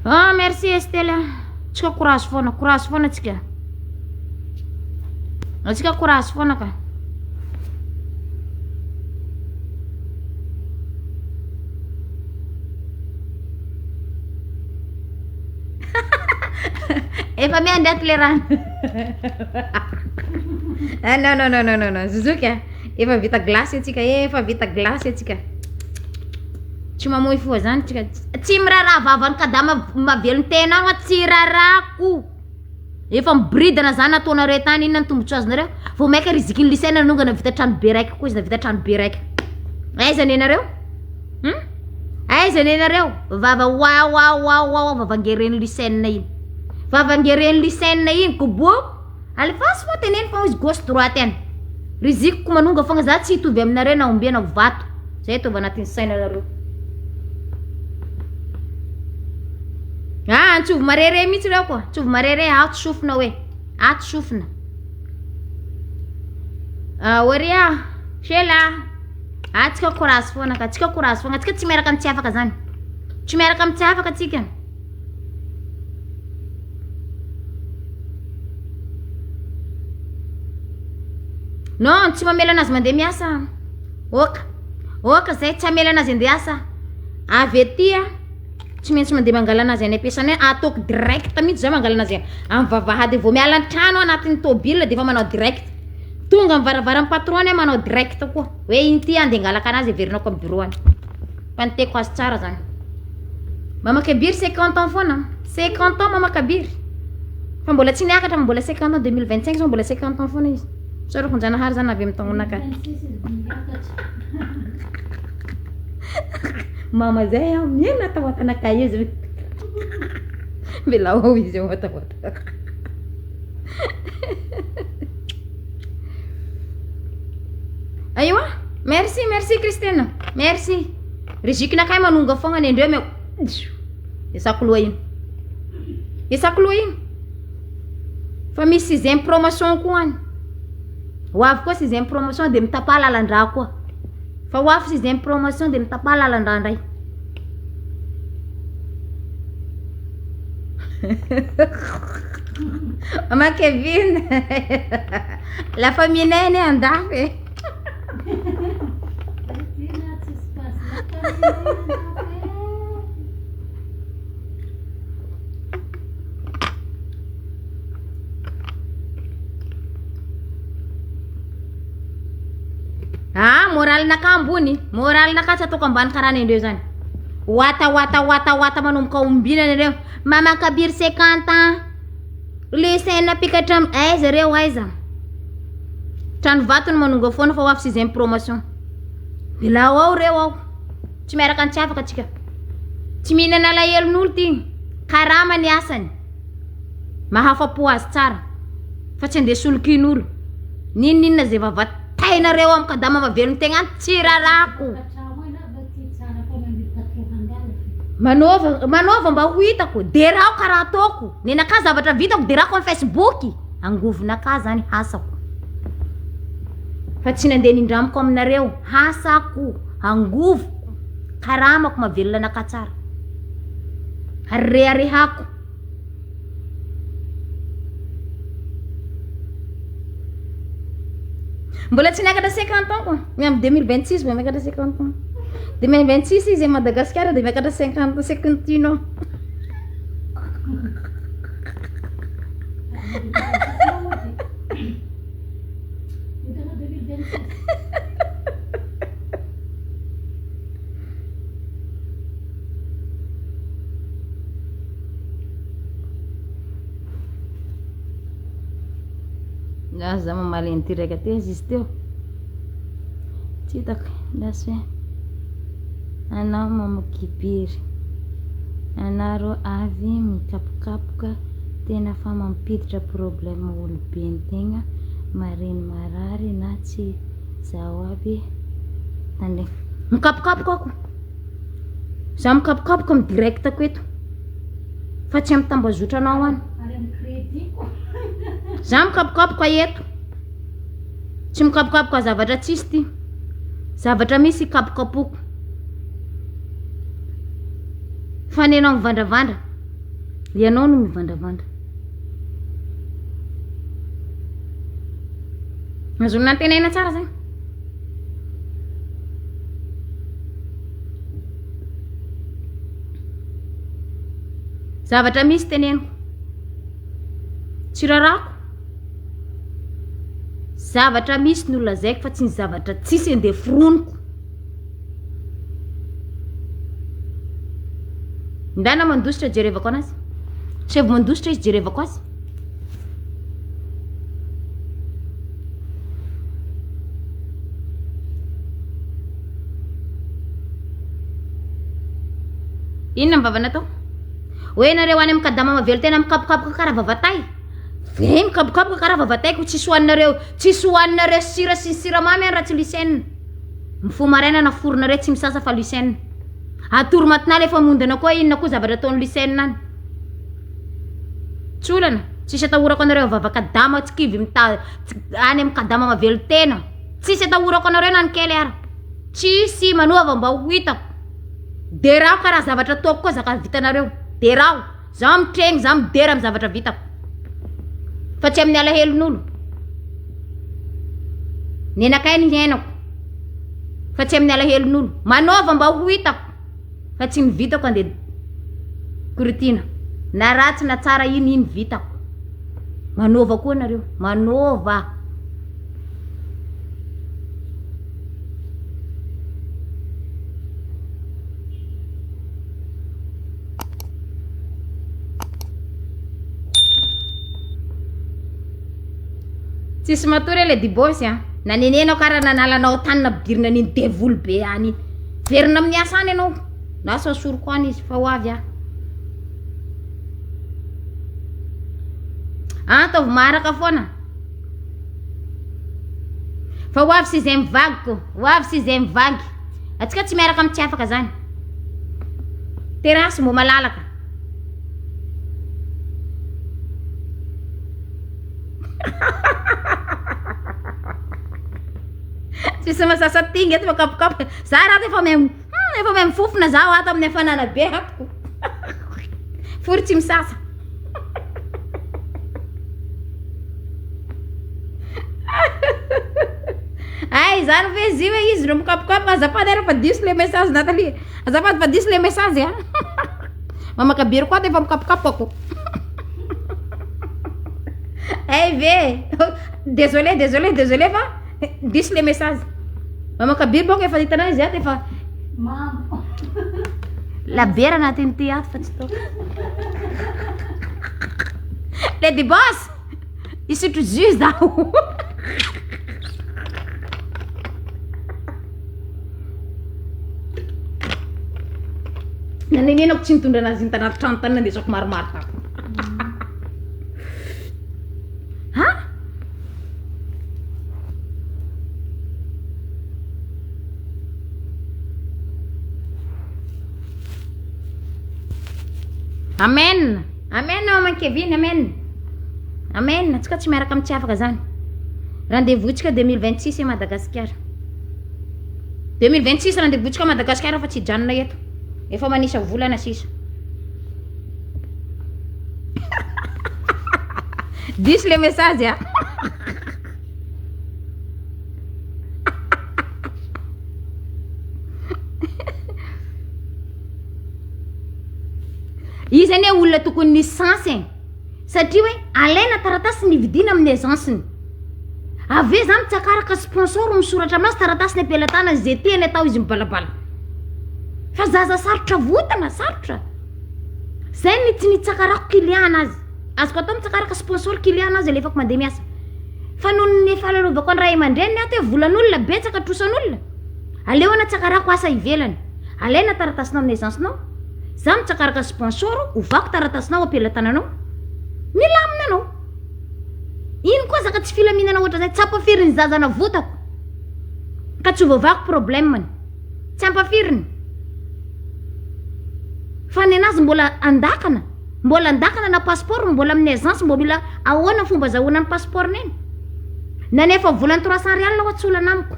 Ah, merci Estelle. Tsika courage foana, courage foana tsika. Atsika courage foana ka. Efa miandry ato le rano. Ah, non non non non non non, Zozoky a. Efa vita glace atsika, efa vita glace atsika. Tsy mamoy fo zany tsika. Tsy miraharaha vavan'i Kadama mahavelon-tena aho, tsy raharahako. Efa miboridana zany nataonareo tany, inona ny tombotsoa azonareo? Vao maika rizikin'ny lycée nanongana vita trano be raiky koa izy navita trano be raiky. Aiza nenareo? Hum? Aiza nenareo? Vava wa wa wa wa wa vavangeren'ny lycée iny. Vavangeren'ny lycée iny koboako. Alefaso moa teneno fa izy gauche droite any. Rizikiko manonga fogna za tsy hitovy aminareo na ombia na vato. Zay ataovy anatin'ny sainanareo. Ah, antsovy marere mihitsy reo koa. Antsovy marere ato sofina hoe. Ato sofina. Ah, Oria, Sheila. Ah, tsika courage foana ka. Tsika courage foana. Tsika tsy miaraka amin'ny tsy afaka zany. Tsy miaraka amin'ny tsy afaka tsika. Non, tsy mamela anazy mandeha miasa. Oka. Oka zay, tsy hamela anazy andeha asa. Avy aty a, tsy maintsy mandeha mangala anazy any am-piasana any, ataoko direct mihitsy za mangala anazy amin'ny vavahady vao miala an-trano anatin'ny tôbila de efa manao direct. Tonga amin'ny varavaran'ny patron-ny aho manao direct koa. Hoe inty andeha hangalaka anazy heverinako amin'ny bureau any. Fa ny tiako azy tsara zany. Mama Kabiry 50 ans foana. 50 ans Mama Kabiry. Fa mbola tsy niakatra fa mbola 50 ans 2025 zao mbola 50 ans foana izy. Isaorako Njanahary zany avy amin'ny taonaka. Mama zay aho miaina tahoatanaka izy. Mila ao izy eo matahoata. Ayiwa, merci, merci Christine. Merci. Rizikinakay manonga fogna ny andreo meo. Esako loha iny. Esako loha iny. Fa misy sixième promotion koa any. Ho avy koa sixième promotion dia mitapà lalan-drà koa. Fa ho avy sixième promotion dia mitapà lalan-drà indray. Maman Kevin, la famille nay anie andafy e. Ah, moralinakahy ambony, moralinakahy tsy ataoko ambany karaha nendreo zany. Wata wata wata wata manomboka ombina nareo. Mama Kabir 50 ans. Le saina mpikatramo aiza reo aiza. Trano vato no manonga foana fa ho avy sixième promotion. Bilao ao reo ao. Tsy miaraka ny tsy afaka tsika. Tsy mihinana alahelon'olo ty. Karama ny asany. Mahafa-po azy tsara. Fa tsy andeha solokian'olo. N'inon'inona zay vava tainareo amiko adama mavelon-tegna any tsy rarako. Manaova manaova mba ho hitako. Derao karaha ataoko. Nenakà zavatra vitako derako amin'ny Facebook. Angovonakà zany hasako. Fa tsy nandeha nindramiko aminareo. Hasako, angovoko, karamako mahavelona anakà tsara. Ary reharehako. Mbola tsy niakatra 50 ans koa. Ny amin'ny 2026 vao miakatra 50 ans. 2026 izy à Madagasikara dia miakatra 50 51 ans. Aza mamaly an'ity raika ty aza izy teo. Tsy hitako. Lasa hoe anao mamokibiry. Anaro avy mikapokapoka tena fa mampiditra problème olobe ny tegna mareny marary na tsy zaho aby tandregny. Mikapokapoka ako. Za mikapokapoka amin'ny direct-ko eto. Fa tsy amin'ny tambazotranao any. Ary amin'ny crédit-ko. Za mikapokapoka eto. Tsy mikapokapoka zavatra tsisy ty. Zavatra misy kapokapoko. Fa ny anao mivandravandra. Ianao no mivandravandra. Azon'ny nantenaina tsara zay. Zavatra misy teneniko. Tsy rarako. Zavatra misy no lazaiko fa tsy ny zavatra tsisy andeha foroniko. Ndana mandositra jerevako anazy. Saivo mandositra izy jerevako azy. Inona ny vava natao? Hoe nareo any amin'ny kadama mahavelo tena mikapokapoka karaha vavatay. Ve mikapokapoka karaha vavatay ko tsisy hohaninareo, tsisy hohaninareo sira sy ny siramamy any raha tsy lucène. Mifoha maraina na foronareo tsy misasa fa lucène. Atory matinale efa mondana koa inona koa zavatra ataon'i lucène any. Tsy olana, tsisy atahorako anareo vava kadama tsy kivy mita any amin'ny kadama mahavelo tena. Tsisy atahorako anareo na ny kely ara. Tsisy manoava mba ho hitako. Derao ka raha zavatra ataoko koa zaka vitanareo. Derao. Zaho mitregny, zaho midera amin'ny zavatra vitako. Fa tsy amin'ny alahelon'olo. Nenakay ny hiainako. Fa tsy amin'ny alahelon'olo. Manaova mba ho hitako. Fa tsy ny vitako andeha korotiana. Na ratsy na tsara iny iny vitako. Manaova koa nareo. Manaova. Tsisy matory le dibosy a. Nanenenao kara nanalanao tany nampidirina an'iny devoly be any iny. Verina amin'ny asa any ianao. Lasa asoriko any izy fa ho avy aho. Ataovy maharaka foana. Fa ho avy sy izay mivagiko. Ho avy sy izay mivagy. Atsika tsy miaraka amin'ny tsy afaka zany. Terrasse mbo malalaka. Tsisy masasa tinga eto fa kapokapoka. Za raha efa mahay efa mahay mifofona zaho ato amin'ny hafanana be ato. Fory tsy misasa. Ay, zany ve izy io izy no mikapokapoka azafady ary fa diso le message Nathalie. Azafady fa diso le message a. Mamaka biry koa efa mikapokapokako. Ay ve. Désolé, désolé, désolé fa diso le message. Mamaka biry bôka efa hitanao izy ato efa Mamo. Labiera anatin'ity ato fa tsy toaka. Lady boss, hisotro jus zaho. Nanenenako tsy nitondra anazy iny tanaty trano tany nandesako maromaro tato. Ha? Amen. Amen maman Kevin, amen. Amen. Antsika tsy miaraka amin'ny tsy afaka zany. Rendez-vous tsika 2026 e Madagasikara. 2026 rendez-vous tsika Madagasikara fa tsy hijanona eto. Efa manisa volana sisa. Diso le message a. Izy anie olona tokony nisy sens e. Satria hoe alaina taratasy nividiana amin'ny agence-ny. Avy eo za mitsakaraka sponsor misoratra aminazy taratasiny am-pelatanany ze tiany atao izy mibalabala. Fa zaza sarotra avotana, sarotra. Zay ny tsy nitsakarako client anazy. Azoko atao mitsakaraka sponsor client anazy alefako mandeha miasa. Fa noho ny falalaovako ny ray aman-dreniny ato hoe volan'olona betsaka trosan'olona. Aleo anatsakarako asa ivelany. Alaina taratasinao amin'ny agence-nao. Za mitsakaraka sponsor, ovako taratasinao am-pelatananao. Milamina anao. Ino koa zaka tsy filaminana ohatran'izay, tsy ampafirin'ny zaza navotako ka tsy voavahako problème-ny, tsy ampafiriny fa nenazy mbola andakana, mbola andakana na passeport mbola amin'ny agence mbo mila ahoana fomba azahoana ny passeport-ny eny, nanefa volany 300 rial hoa tsy olana amiko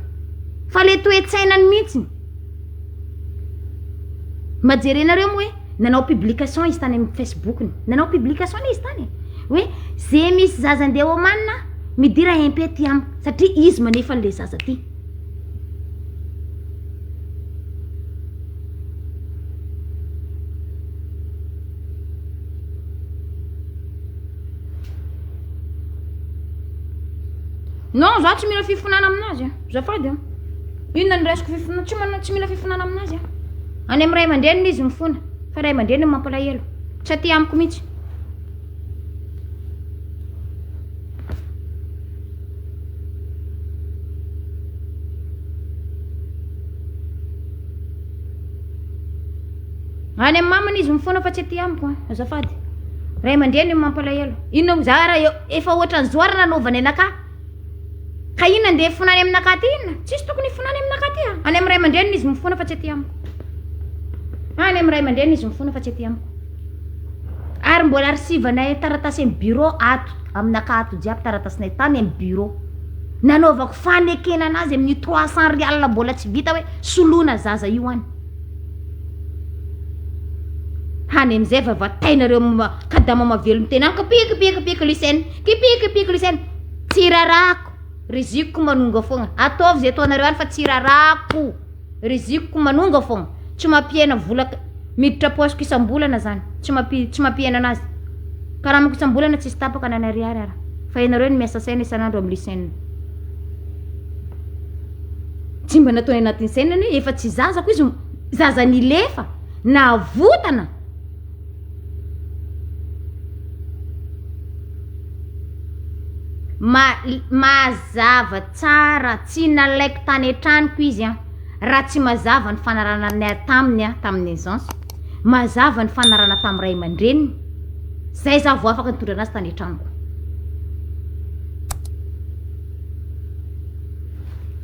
fa le toe-tsainany mihitsy. Mba jerenareo moa hoe nanao publication izy tany amin'ny Facebook-ny, nanao publication anie izy tany e, hoe ze misy zaza andeha homanina midira MP aty amiko satria izy manefa an'le zaza aty. Non, za tsy mila fifonana aminazy, azafady an. Inona no raisiko fifonana? Tsy manana, tsy mila fifonana aminazy aho. Any amin'ny ray aman-dreniny izy mifona, fa ray aman-dreniny mampalahelo. Tsy aty amiko mihitsy. Any amin'ny mamany izy mifona fa tsy aty amiko an, azafady. Ray aman-dreniny mampalahelo. Inona za raha efa ohatran'izao ary nanaovany anakahy. Ka inona andeha hifona any aminakahy aty inona? Tsisy tokony hifona any aminakahy aty a. Any amin'ny ray aman-dreniny izy mifona fa tsy aty amiko. Any amin'ny ray aman-dreniny izy mifona fa tsy aty amiko. Ary mbola arsivanay taratasy amin'ny bureau ato aminakahy ato jiaby taratasinay tany amin'ny bureau. Nanaovako fanekena anazy amin'ny 300 rial mbola tsy vita hoe soloina zaza io any. Hany amin'izay vavatainareo kadama mavelon-tena any kipiky piky piky lucène kipiky piky lucène. Tsy rarahako, riziko manonga fogna, ataovy zay ataonareo any fa tsy rarahako, riziko manonga fogna, tsy mampihena vola miditra paosiko isam-bolana zany, tsy mampi- tsy mampihena anazy, karamako isam-bolana tsisy tapaka na ny ariary ara, fa ianareo no miasa saina isan'andro amin'ny lycéenne. Tsy mba nataony anatin'ny saina ny hoe efa tsy zaza ko izy, zaza nilefa, navotana. Mazava tsara, tsy nalaiko tany an-tranoko izy an, raha tsy mazava ny fanarahana taminy an, tamin'ny aisance, mazava ny fanarahana tamin'ny ray aman-dreniny, zay za vao afaka nitondra anazy tany an-tranoko.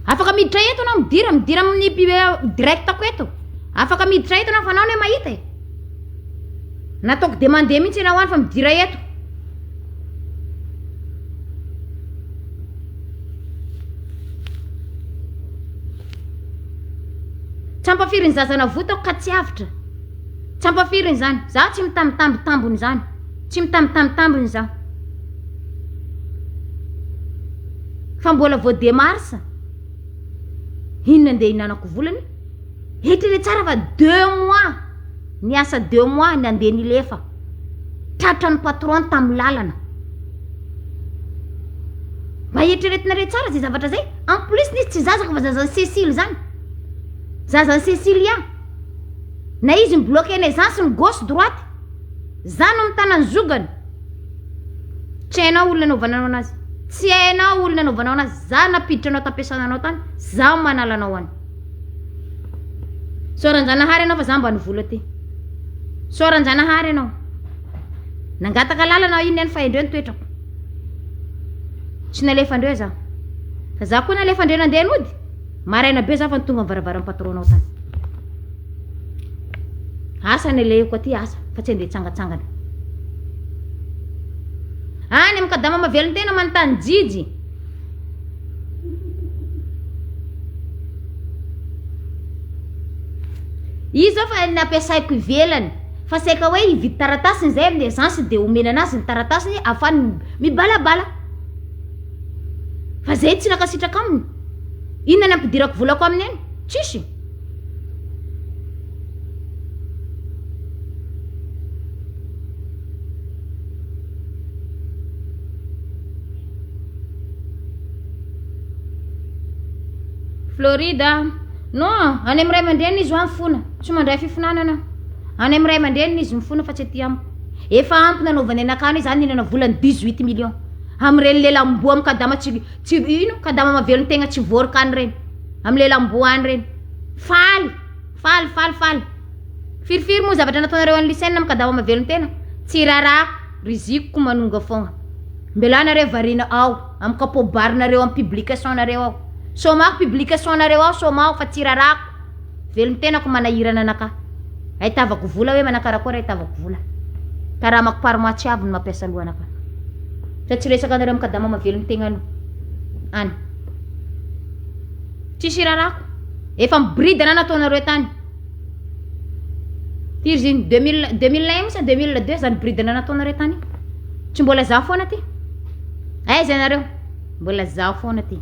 Afaka miditra eto anao, midira, midira amin'ny direct-ko eto, afaka miditra eto anao fa anao anie mahita e. Nataoko demande mihitsy ianao any fa midira eto. Tsy ampafirin'ny zaza navotako ka tsy avotra. Tsy ampafiriny izany. Za tsy mitambitamby tambiny izany. Tsy mitambitamby tambiny za. Fa mbola vao deux mars. Inona andeha hinanako volany? Eritrereto tsara fa deux mois. Niasa deux mois nandeha nilefa. Tratran'ny patron tamin'ny lalana. Mba eritreretinareo tsara zay zavatra zay. En plus nisy tsy zazako fa zazan'i Cécile zany. Zazan'i Cécilia. Na izy mi-bloquer anay zany sy ny gauche droite. Za no mitana ny zogany. Tsy hainao olona anaovanao anazy. Tsy hainao olona anaovanao anazy. Za nampiditra anao tampiasana anao tany. Za manala anao any. Soaran-janahary ianao fa za mba nivola ty. Soaran-janahary ianao. Nangataka lalana aho iny ihany fa endreo ny toetrako. Tsy nalefandreo za. Fa za koa nalefandreo nandeha nody. Maraina be za fa tonga amin'ny varavaran'ny patron-nao tany. Asa ny alehako aty asa fa tsy andeha hitsangatsangana. Any amin'ny kadama mavelon-tena manontany jijy. Izy zao fa nampiasaiko ivelany fa saika hoe hividy taratasiny zay amin'ny agence de omena anazy ny taratasiny ahafahany mibalabala fa zay tsy nankasitraka aminy inona ny ampidirako volako aminy any tsisy. Florida. Non, any amin'ny ray aman-dreniny izy hoa mifona. Tsy mandray fifonanana. Any amin'ny ray aman-dreniny izy mifona fa tsy aty amiko. Efa ampy nanaovany anakany io zany nihinana volany 18 millions. Amin'ireny lelam-boa amin'ny kadama tsy tsy ino kadama mahavelon-tegna tsy voarika any ireny. Amin'ny lelam-boa any ireny. Faly, faly, faly, faly. Firifiry moa zavatra nataonareo an'i Lucien amin'ny kadama mahavelon-tena? Tsy raharaha, riziko manonga foagna. Mbela nareo variana ao am capot bar nareo am publication nareo ao. Sômako publication nareo ao sômaho fa tsy rarako. Velon tenako manahirana anakahy. Ahitavako vola hoe manakarakôry ahitavako vola. Karamako par mois tsy avy ny mampiasa loha anakahy. Fa tsy resaka anareo am kadama mahavelon tegna any. Tsisy rarako. Efa miboridana nataonareo tany. Firy izy iny? 2000, 2001 sa 2002 zany bridana nataonareo tany iny? Tsy mbola zaho foana ty. Aiza ianareo? Mbola zaho foana ty.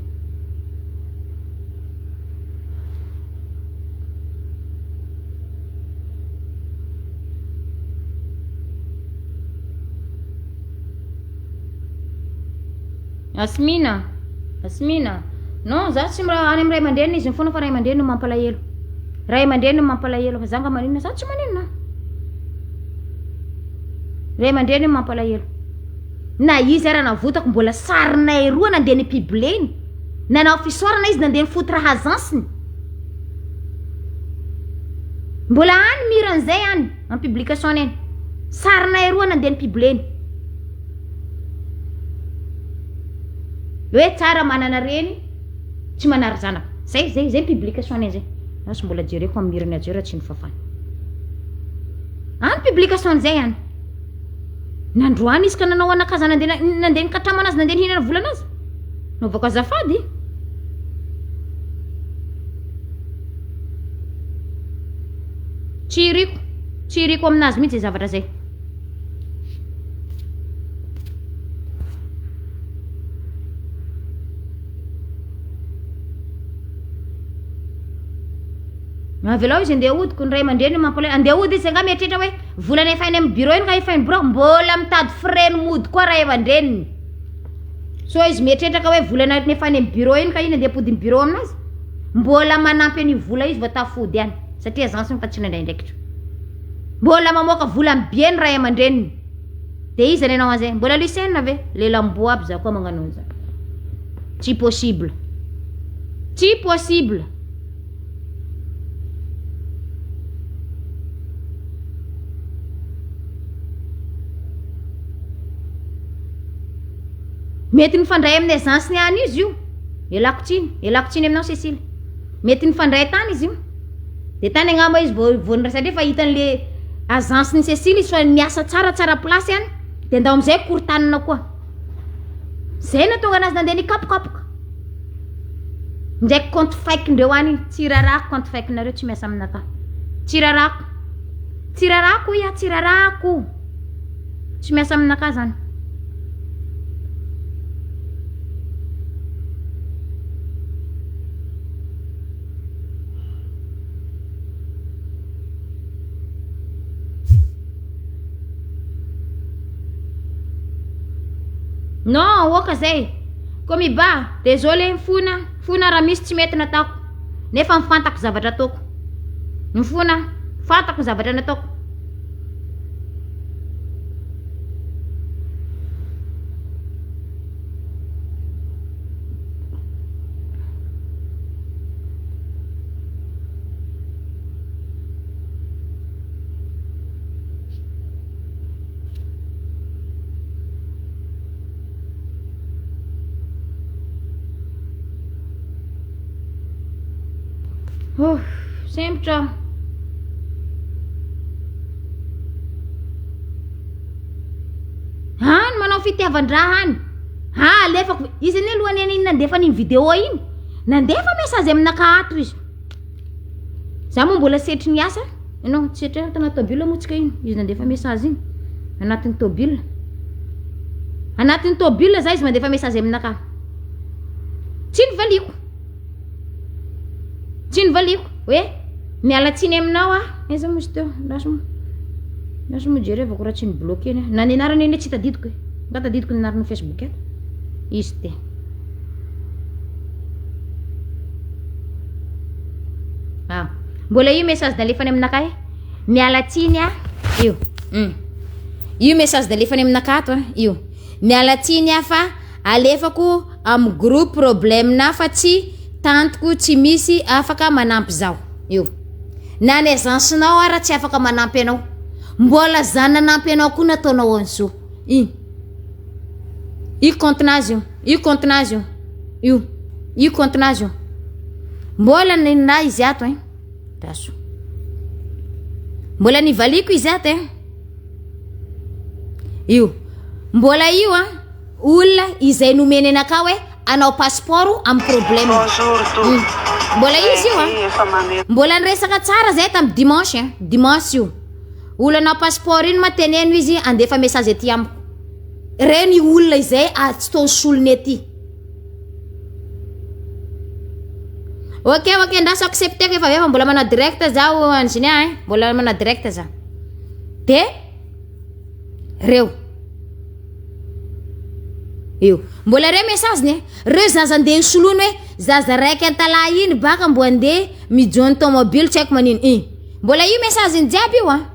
Asmina, Asmina, non za tsy mira any amin'ny ray aman-dreniny izy mifona fa ray aman-dreniny no mampalahelo. Ray aman-dreniny no mampalahelo fa za nga maninona za tsy maninona. Ray aman-dreniny no mampalahelo. Na izy ara navotako mbola sarinay roa nandeha ny pibleny. Nanao fisaorana izy nandeha nifoty raha agenceny. Mbola any miran'izay any en publication any. Sarinay roa nandeha ny pibleny. Hoe tsara manana reny tsy manary zanaka. Zay zay zay publication ny zay. Lasa mbola jereko amin'ny mirana jereo raha tsy nifafana. Any publication zay any. Nandroany izy ka nanao anakaza nandeha nandeha nikatrama anazy nandeha nihinana volana azy. Naovako azafady. Tsy iriko, tsy iriko aminazy mihitsy zay zavatra zay. Avelao izy andeha hody ko ny ray aman-dreniny mampalahelo. Andeha hody izy angaha mieritreritra hoe vola nefainy amin'ny bureau iny ka efainy bureau. Mbola mitady frais ny mody koa ray aman-dreniny. Sao izy mieritreritra ka hoe vola nefainy amin'ny bureau iny ka iny andeha ampodin'ny bureau aminazy. Mbola manampy an'io vola izy vao tafody any satria agence fa tsy nandray andraikitra. Mbola mamoaka vola amin'ny billet ny ray aman-dreniny. Dia iza ny hanao an'izay? Mbola Lucien ve? Lelam-boa aby za koa magnano an'izany. Tsy possible. Tsy possible. Mety nifandray amin'ny agence-ny any izy io. Ialako tsiny, ialako tsiny aminao Cécile. Mety nifandray tany izy io. Dia tany angamba izy vao vao niray satria efa hitan'le agence-n'i Cécile izy fa miasa tsara tsara place any dia ndao amizay korontanina koa. Zay nahatonga anazy nandeha nikapokapoka. Ndraiky compte fake ndreo any tsy rarahako compte fake nareo tsy miasa aminakahy. Tsy rarahako. Tsy rarahako hoy aho tsy rarahako. Tsy miasa aminakahy zany. Non, oka zay. Komiba, désolé, mifona, mifona raha misy tsy mety nataoko. Nefa mifantako zavatra ataoko. Mifona, fantako ny zavatra nataoko. Oh, sempotra aho. Any manao fitiavan-draha any. Ha alefako, izy anie aloha anie iny nandefa an'iny vidéo iny, nandefa message aminakahy ato izy. Za moa mbola setry ny asa, non tsy setry tanaty tôbila moa tsika iny, izy nandefa message iny, anatin'ny tôbila. Anatin'ny tôbila za izy mandefa message aminakahy. Tsy novaliko. Tsy novaliako hoe miala tsiny aminao aho. Aiza moa izy teo? Lasa moa. Lasa moa jerevako raha tsy ni-bloquer-ny aho. Na ny anarany anie tsy tadidiko e. Nga tadidiko ny anaran'ny Facebook ato? Izy ty. Mbola io message nalefany aminakahy. Miala tsiny ah. Io. Mm. Io message nalefany aminakahy ato ah. Io. Miala tsiny ah fa alefako am groupe problème na fa tsy tantiko tsy misy afaka manampy zaho. Io. Na ny agence nao ara tsy afaka manampy anao. Mbola za nanampy anao koa nataonao an'izao. Iny. Io compte nazy io. Io compte nazy io. Io. Io compte nazy io. Mbola nina izy ato hein. Raso. Mbola nivaliko izy ato hein. Io. Mbola io an. Olona izay nomeny anakah hoe anao passeport amin'ny problème. Bonjour Mm. tompoko. Mbola izy io an. Zay efa mamerina. Mbola niresaka tsara zay tamin'ny dimanche hein. Dimanche io. Olona passeport iny ma teneno izy andefa message aty amiko. Reny olona izay tsy tô solony aty. Ok ok ndraso accepteko efa avy eo fa mbola manao direct zaho Anginia hein. Mbola manao direct za. De reo. Io. Mbola reo message ny. Reo zaza andeha soloiny hoe zaza raiky antalahy iny baka mbo andeha mijono tomobile tsy haiko manino iny. Mbola io message ny jiaby io an.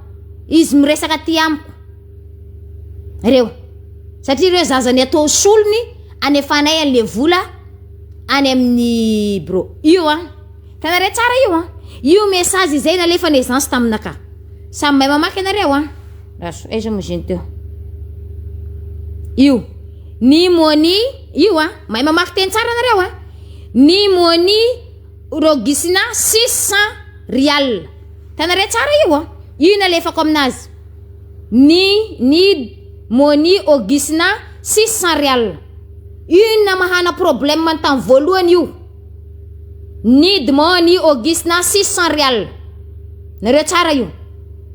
Izy miresaka aty amiko. Reo. Satria reo zaza ny atao solony anefanay an'le vola any amin'ny bureau. Io an. Hitanareo tsara io an. Io message izay nalefan'ny agence taminakahy. Samy mahay mamaky ianareo an. Raso, aiza moa izy iny teo? Io. Ny money, io an. Mahay mamaky teny tsara anareo an. Ny money Rogisina 600 rial. Hitanareo tsara io an. Io nalefako aminazy. Ny ny money Ogisina 600 rial. Io namahana problème tamin'ny voalohany io. Need money Ogisina 600 rial. Nareo tsara io.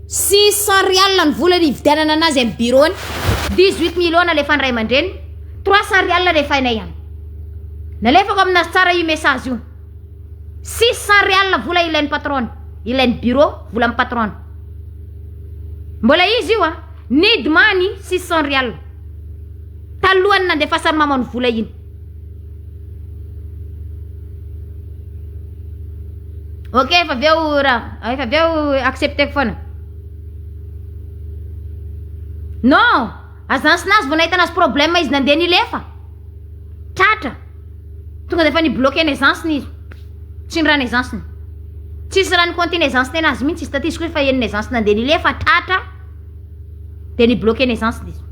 600 rial ny vola nividianana anazy amin'ny bureau-ny. 18 millions nalefan'ny ray aman-dreny. 300 rial nalefainay any. Nalefako aminazy tsara io message io. 600 rial vola ilain'ny patron, ilain'ny bureau, vola amin'ny patron. Mbola izy io a. Need money 600 rial. Talohan'ny nandefasan'ny mamany vola iny. Ok, efa avy eo raha, efa avy eo accepteko foana. Non, agence nazy vao nahita anazy problème izy nandeha nilefa. Tratra. Tonga de efa ni-bloquer ny agence-ny izy. Tsy ny raha ny agence-ny. Tsisy raha ni-compter ny agence-ny anazy mihitsy izy taty izy koa efa henon'ny agence nandeha nilefa tratra. De ni-bloquer ny agence-ny izy.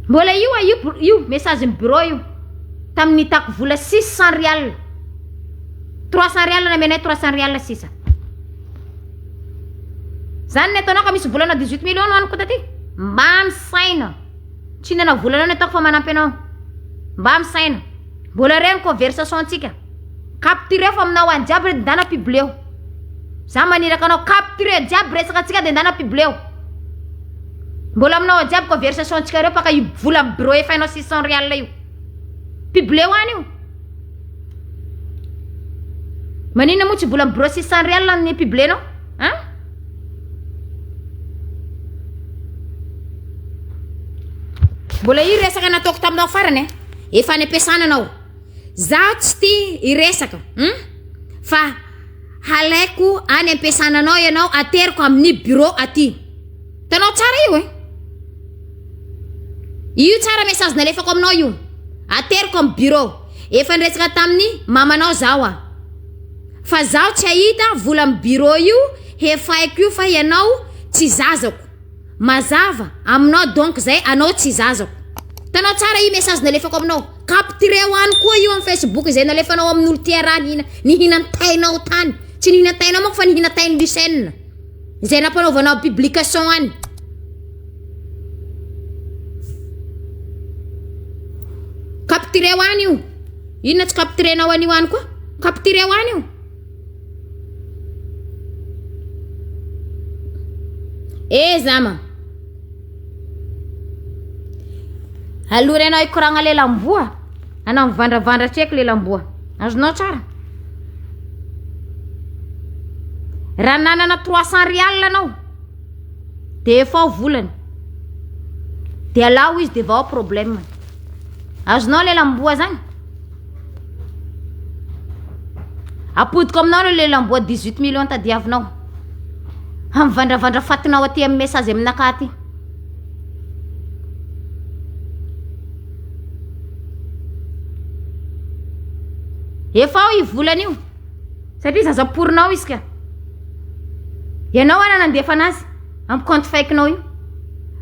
Mbola io a io io message ny bureau io. Tamin'ny nitako vola 600 rial. 300 rial namenay 300 rial sisa. Zany ny ataonao ka misy volanao 18 millions no haniko taty. Mba misaina. Tsy nanao volanao ny ataoko fa manampy anao. Mba misaina. Mbola reo ny conversation ntsika. Captureo fa aminao any jiaby re ndana publieo. Za maniraka anao captureo jiaby resaka antsika de ndana publieo. Mbola aminao ao jiaby conversation ntsika reo paka io vola amin'ny bureau efainao 600 rial io. Publieo any io. Maninona moa tsy vola amin'ny bureau 600 rial ny publienao? Hein? Mbola io resaka nataoko taminao farany e. Efa any am-piasana anao. Zaho tsy tia hiresaka, hum? Fa halaiko any am-piasana anao ianao, ateriko amin'ny bureau aty. Hitanao tsara io e? Io tsara message nalefako aminao io. Ateriko amin'ny bureau. Efa niresaka tamin'ny mamanao zaho a. Fa zaho tsy hahita vola amin'ny bureau io hefaiko io fa ianao tsy zazako. Mazava aminao donc zay anao tsy zazako. Hitanao tsara io message nalefako aminao. Captureo any koa io amin'ny Facebook izay nalefanao amin'olo tia raha nihina nihinan-tainao tany. Tsy nihinan-tainao manko fa nihinan-tain'i Lucène. Izay nampanaovanao publication any. Captureo any io. Inona tsy capturenao an'io any koa? Captureo any io. Eh zama. Aloha renao hikoragna lelamboa. Anao mivandravandra tsy haiko lelamboa. Azonao tsara. Raha nanana 300 rial anao, de efao volany. De alao izy de vao problème. Azonao lelamboa zany? Apodiko aminao ireo lelamboa 18 millions tadiavinao. Hamivandravandra fatinao aty amin'ny message aminakahy aty. Efa ao io volana io. Satria zaza porinao izy ka. Ianao ara nandefa anazy amin'ny compte fake-nao io.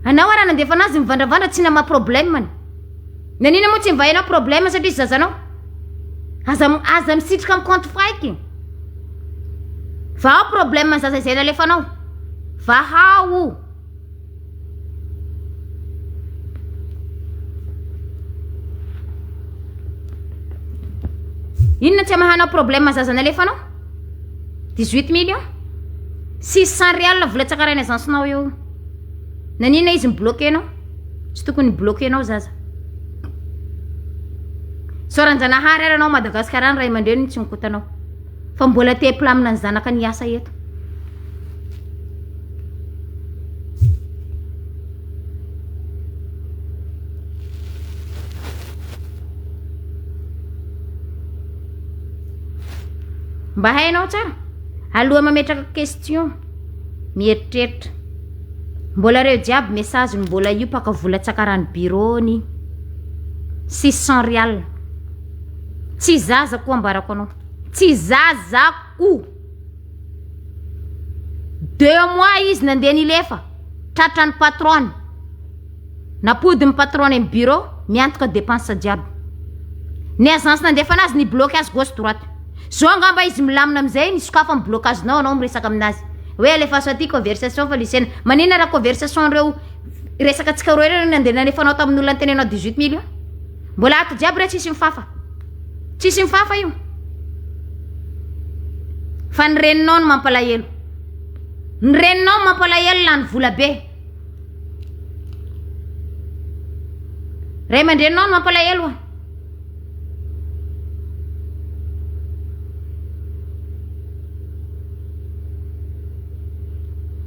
Anao ara nandefa anazy mivandravandra tsy nama problème-ny. Nanina moa tsy mivainao problème satria izy zazanao. Aza aza misitrika amin'ny compte fake. Vahao problème ny zaza izay nalefanao. Vahao. Inona tsy amahanao problème zaza nalefanao? 18 millions 600 real vola tsakaraina agence-nao eo. Nanina izy mi-bloquer anao? Tsy tokony mi-bloquer anao zaza. Soaranjanahary ary anao Madagasikara ny ray aman-dreniny tsy mikotanao. Fa mbola te hampilamina ny zanaka ny hiasa eto. Mba hainao tsara? Aloha mametraka question, mieritreritra. Mbola reo jiaby message ny mbola io mpaka vola tsakarany bureau ny 600 rial. Tsy zaza ko ambarako anao. Tsy zaza ko. Deux mois izy nandeha nilefa, tratran'ny patron. Napodin'ny patron any bureau, miantoka dépense jiaby. Ny agence nandefa anazy ni bloqué azy gauche droite. Zao angamba izy milamina amizay, nisokafa ny blocage-nao anao miresaka aminazy. Hoe alefaso aty conversation fa lycéenne. Maninona raha conversation reo resaka antsika roe reo nandeha nalefanao tamin'olona nitenenao 18 millions? Mbola ato jiaby re tsisy mifafa. Tsisy mifafa io. Fa ny reninao no mampalahelo. Ny reninao no mampalahelo lany vola be. Ray aman-dreninao no mampalahelo a.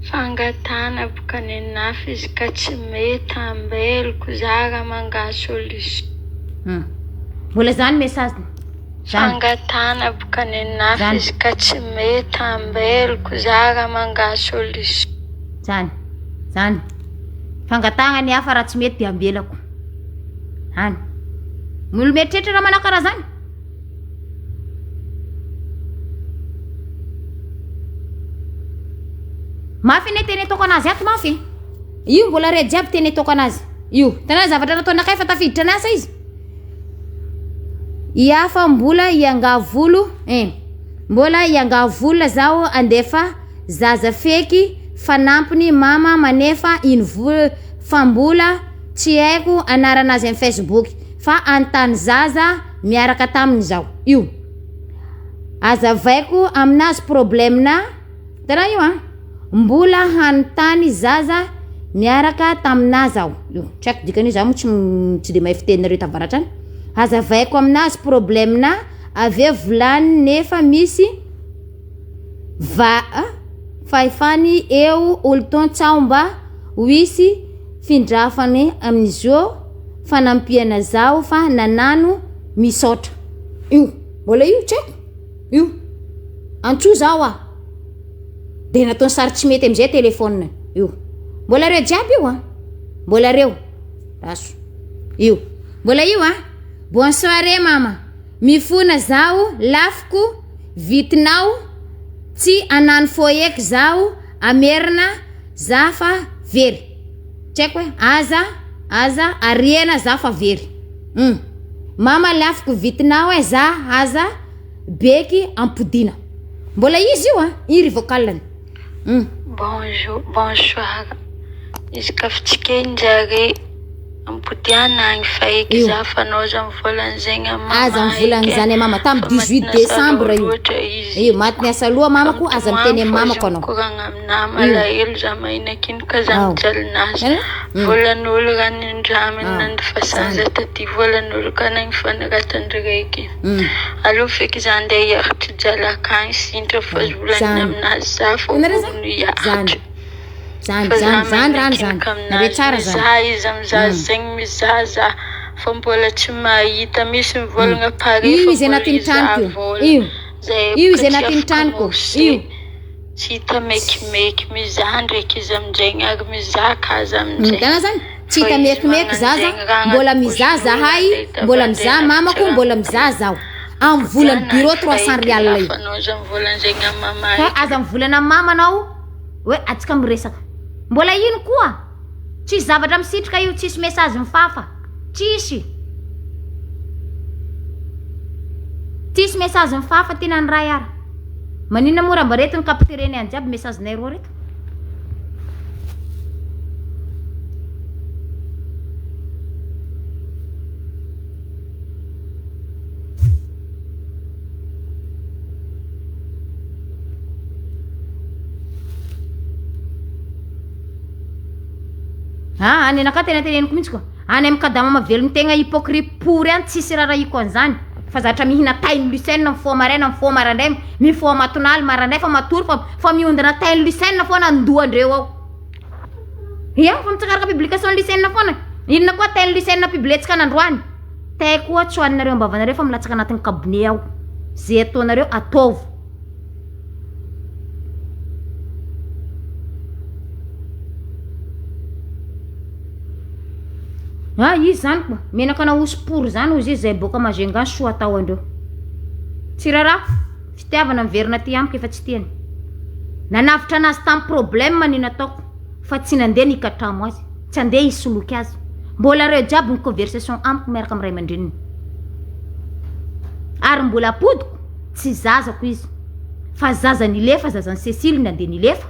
Fangatahana boka nenafy izy ka tsy mety ambeloko za raha mangaha solution. Hum. Mbola zany message. Zany. Fangatahana boka nenafy Zany. izy ka tsy mety ambeloko za raha mangaha solution. Zany. Zany. Fangatahana ny hafa raha tsy mety dia ambelako. Any. Ny olo mieritreritra raha manao karaha zany. Mafy anie teny ataoko anazy ato mafy e. Io mbola re jiaby teny ataoko anazy. Io. Hitanao zavatra nataonakay fa tafiditra an'asa izy. Iafa mbola iangavolo eh. Mbola iangavolo zaho andefa zaza feky fanampiny mama manefa iny vola fa mbola tsy haiko anaranazy am facebook fa anontany zaza miaraka taminy zaho io azavaiko aminazy problème na hitanao io an mbola hanontany zaza miaraka taminazy aho io tsy haiko dikan'io za moa tsy tsy de mahay fiteninareo tavaratra any azavaiko aminazy problème na avy eo volany nefa misy va fahefany eo olon tsaho mba ho hisy findrafany amin'izao fanampiana zaho fa nanano misaotra io mbola io tsy haiko io antsoa zaho ah de nataony sary tsy mety amizay téléphone io mbola reo jiaby io ah mbola reo raso io mbola io ah bonsoir mama mifona zaho lafiko vitinao tsy anano foeky zaho amerina za fa very tsy haiko hoe aza aza ariana za fa very um mama lafiko vitinao e za aza beky ampodina mbola izy io a iry vocaliny um Bonjour, bonsoir. Izy ka fitsikeny-jare ampodiana agny fa eky Io. za fa anao aza mivolagna zegny amy mama aza mivolagna eky zany mama tamy fa 18 maty décembre io loatra izy io maty niasa loha mamako aza miteny amy mamako anao mikoragna aminahy Io. malahelo za mahinankino ka za Ao. mijalinazy Eh? Mm. volan'olo raha nindraminy Ao. nandifasany Zany. za taty volan'olo ka nagnifanaratan-draiky Mm. aleo feky za andeha hiaritry jaly akagny sintra fa volaniny Zany. aminazy za fô Hitanareo zany? vono Zany. hiaritry Zany, fa za zany, zany rano zany. mahinakinika Nareo aminazy tsara zany. mizaha izy amizaha Mm. zegny mizaha za fa mbola tsy mahita misy mivolagna pare Io fa izy mbola anatin'ny hizaha tranoko io. vola Io. Zay Io boka izy tsy anatin'ny afaka tranoko. morse. Io. Tsy hita mekimeky mizaha ndraiky izy aminjegny ary mizaka aza aminjegny. Hitanao zany? Tsy Fa hita izy mekimeky magnano zaza, zegny raha mbola agnaty mizaha paosin'olo zahay, andeha mbola mizaha hitavandregny mamako, amin'ny mbola mizaha zaho. Amin'ny volan'ny bureau 300 rial io. Afanao za mivolan-zegny amin'ny mama Ka eky. aza mivolana amin'ny mamanao hoe atsika miresaka. Mbola ino koa? Tsisy zavatra misitrika io, tsisy message mifafa. Tsisy. Tsisy message mifafa ty na ny ray ara. Maninona moa raha mba reto ny captureny any jiaby message nay roa reto? Ah, any anakahy tena teneniko mihitsy ko. Any amin'ny kadamama velon-tegna hypocrite pory any tsisy rarahiko an'izany fa zatra mihina tain'i Lucien mifoha maraina mifoha maraindray mifoha matonaly maraindray fa matory fa fa miondana tain'i Lucien foana an-dohandreo ao. Ia, fa mitsakaraka publication Lucien foana. Inona koa tain'i Lucien publier-tsika nandroany? Tay koa tsy hohaninareo am-bavanareo fa milatsaka anatin'ny kabone ao. Ze ataonareo ataovy. Ah izy zany ko, menaka ana osy pory zany ozy izy zay boaka Majunga soa atao andreo. Tsy raharaha, fitiavana miverina aty amiko efa tsy tiany. Nanavotra anazy tamin'ny problème ny nataoko fa tsy nandeha nikatramo azy, tsy andeha hisoloky azy. Mbola reo jiaby ny conversation amiko miaraka amin'ny ray aman-dreniny. Ary mbola apodiko, tsy zazako izy fa zaza nilefa, zazan'i Cécile nandeha nilefa,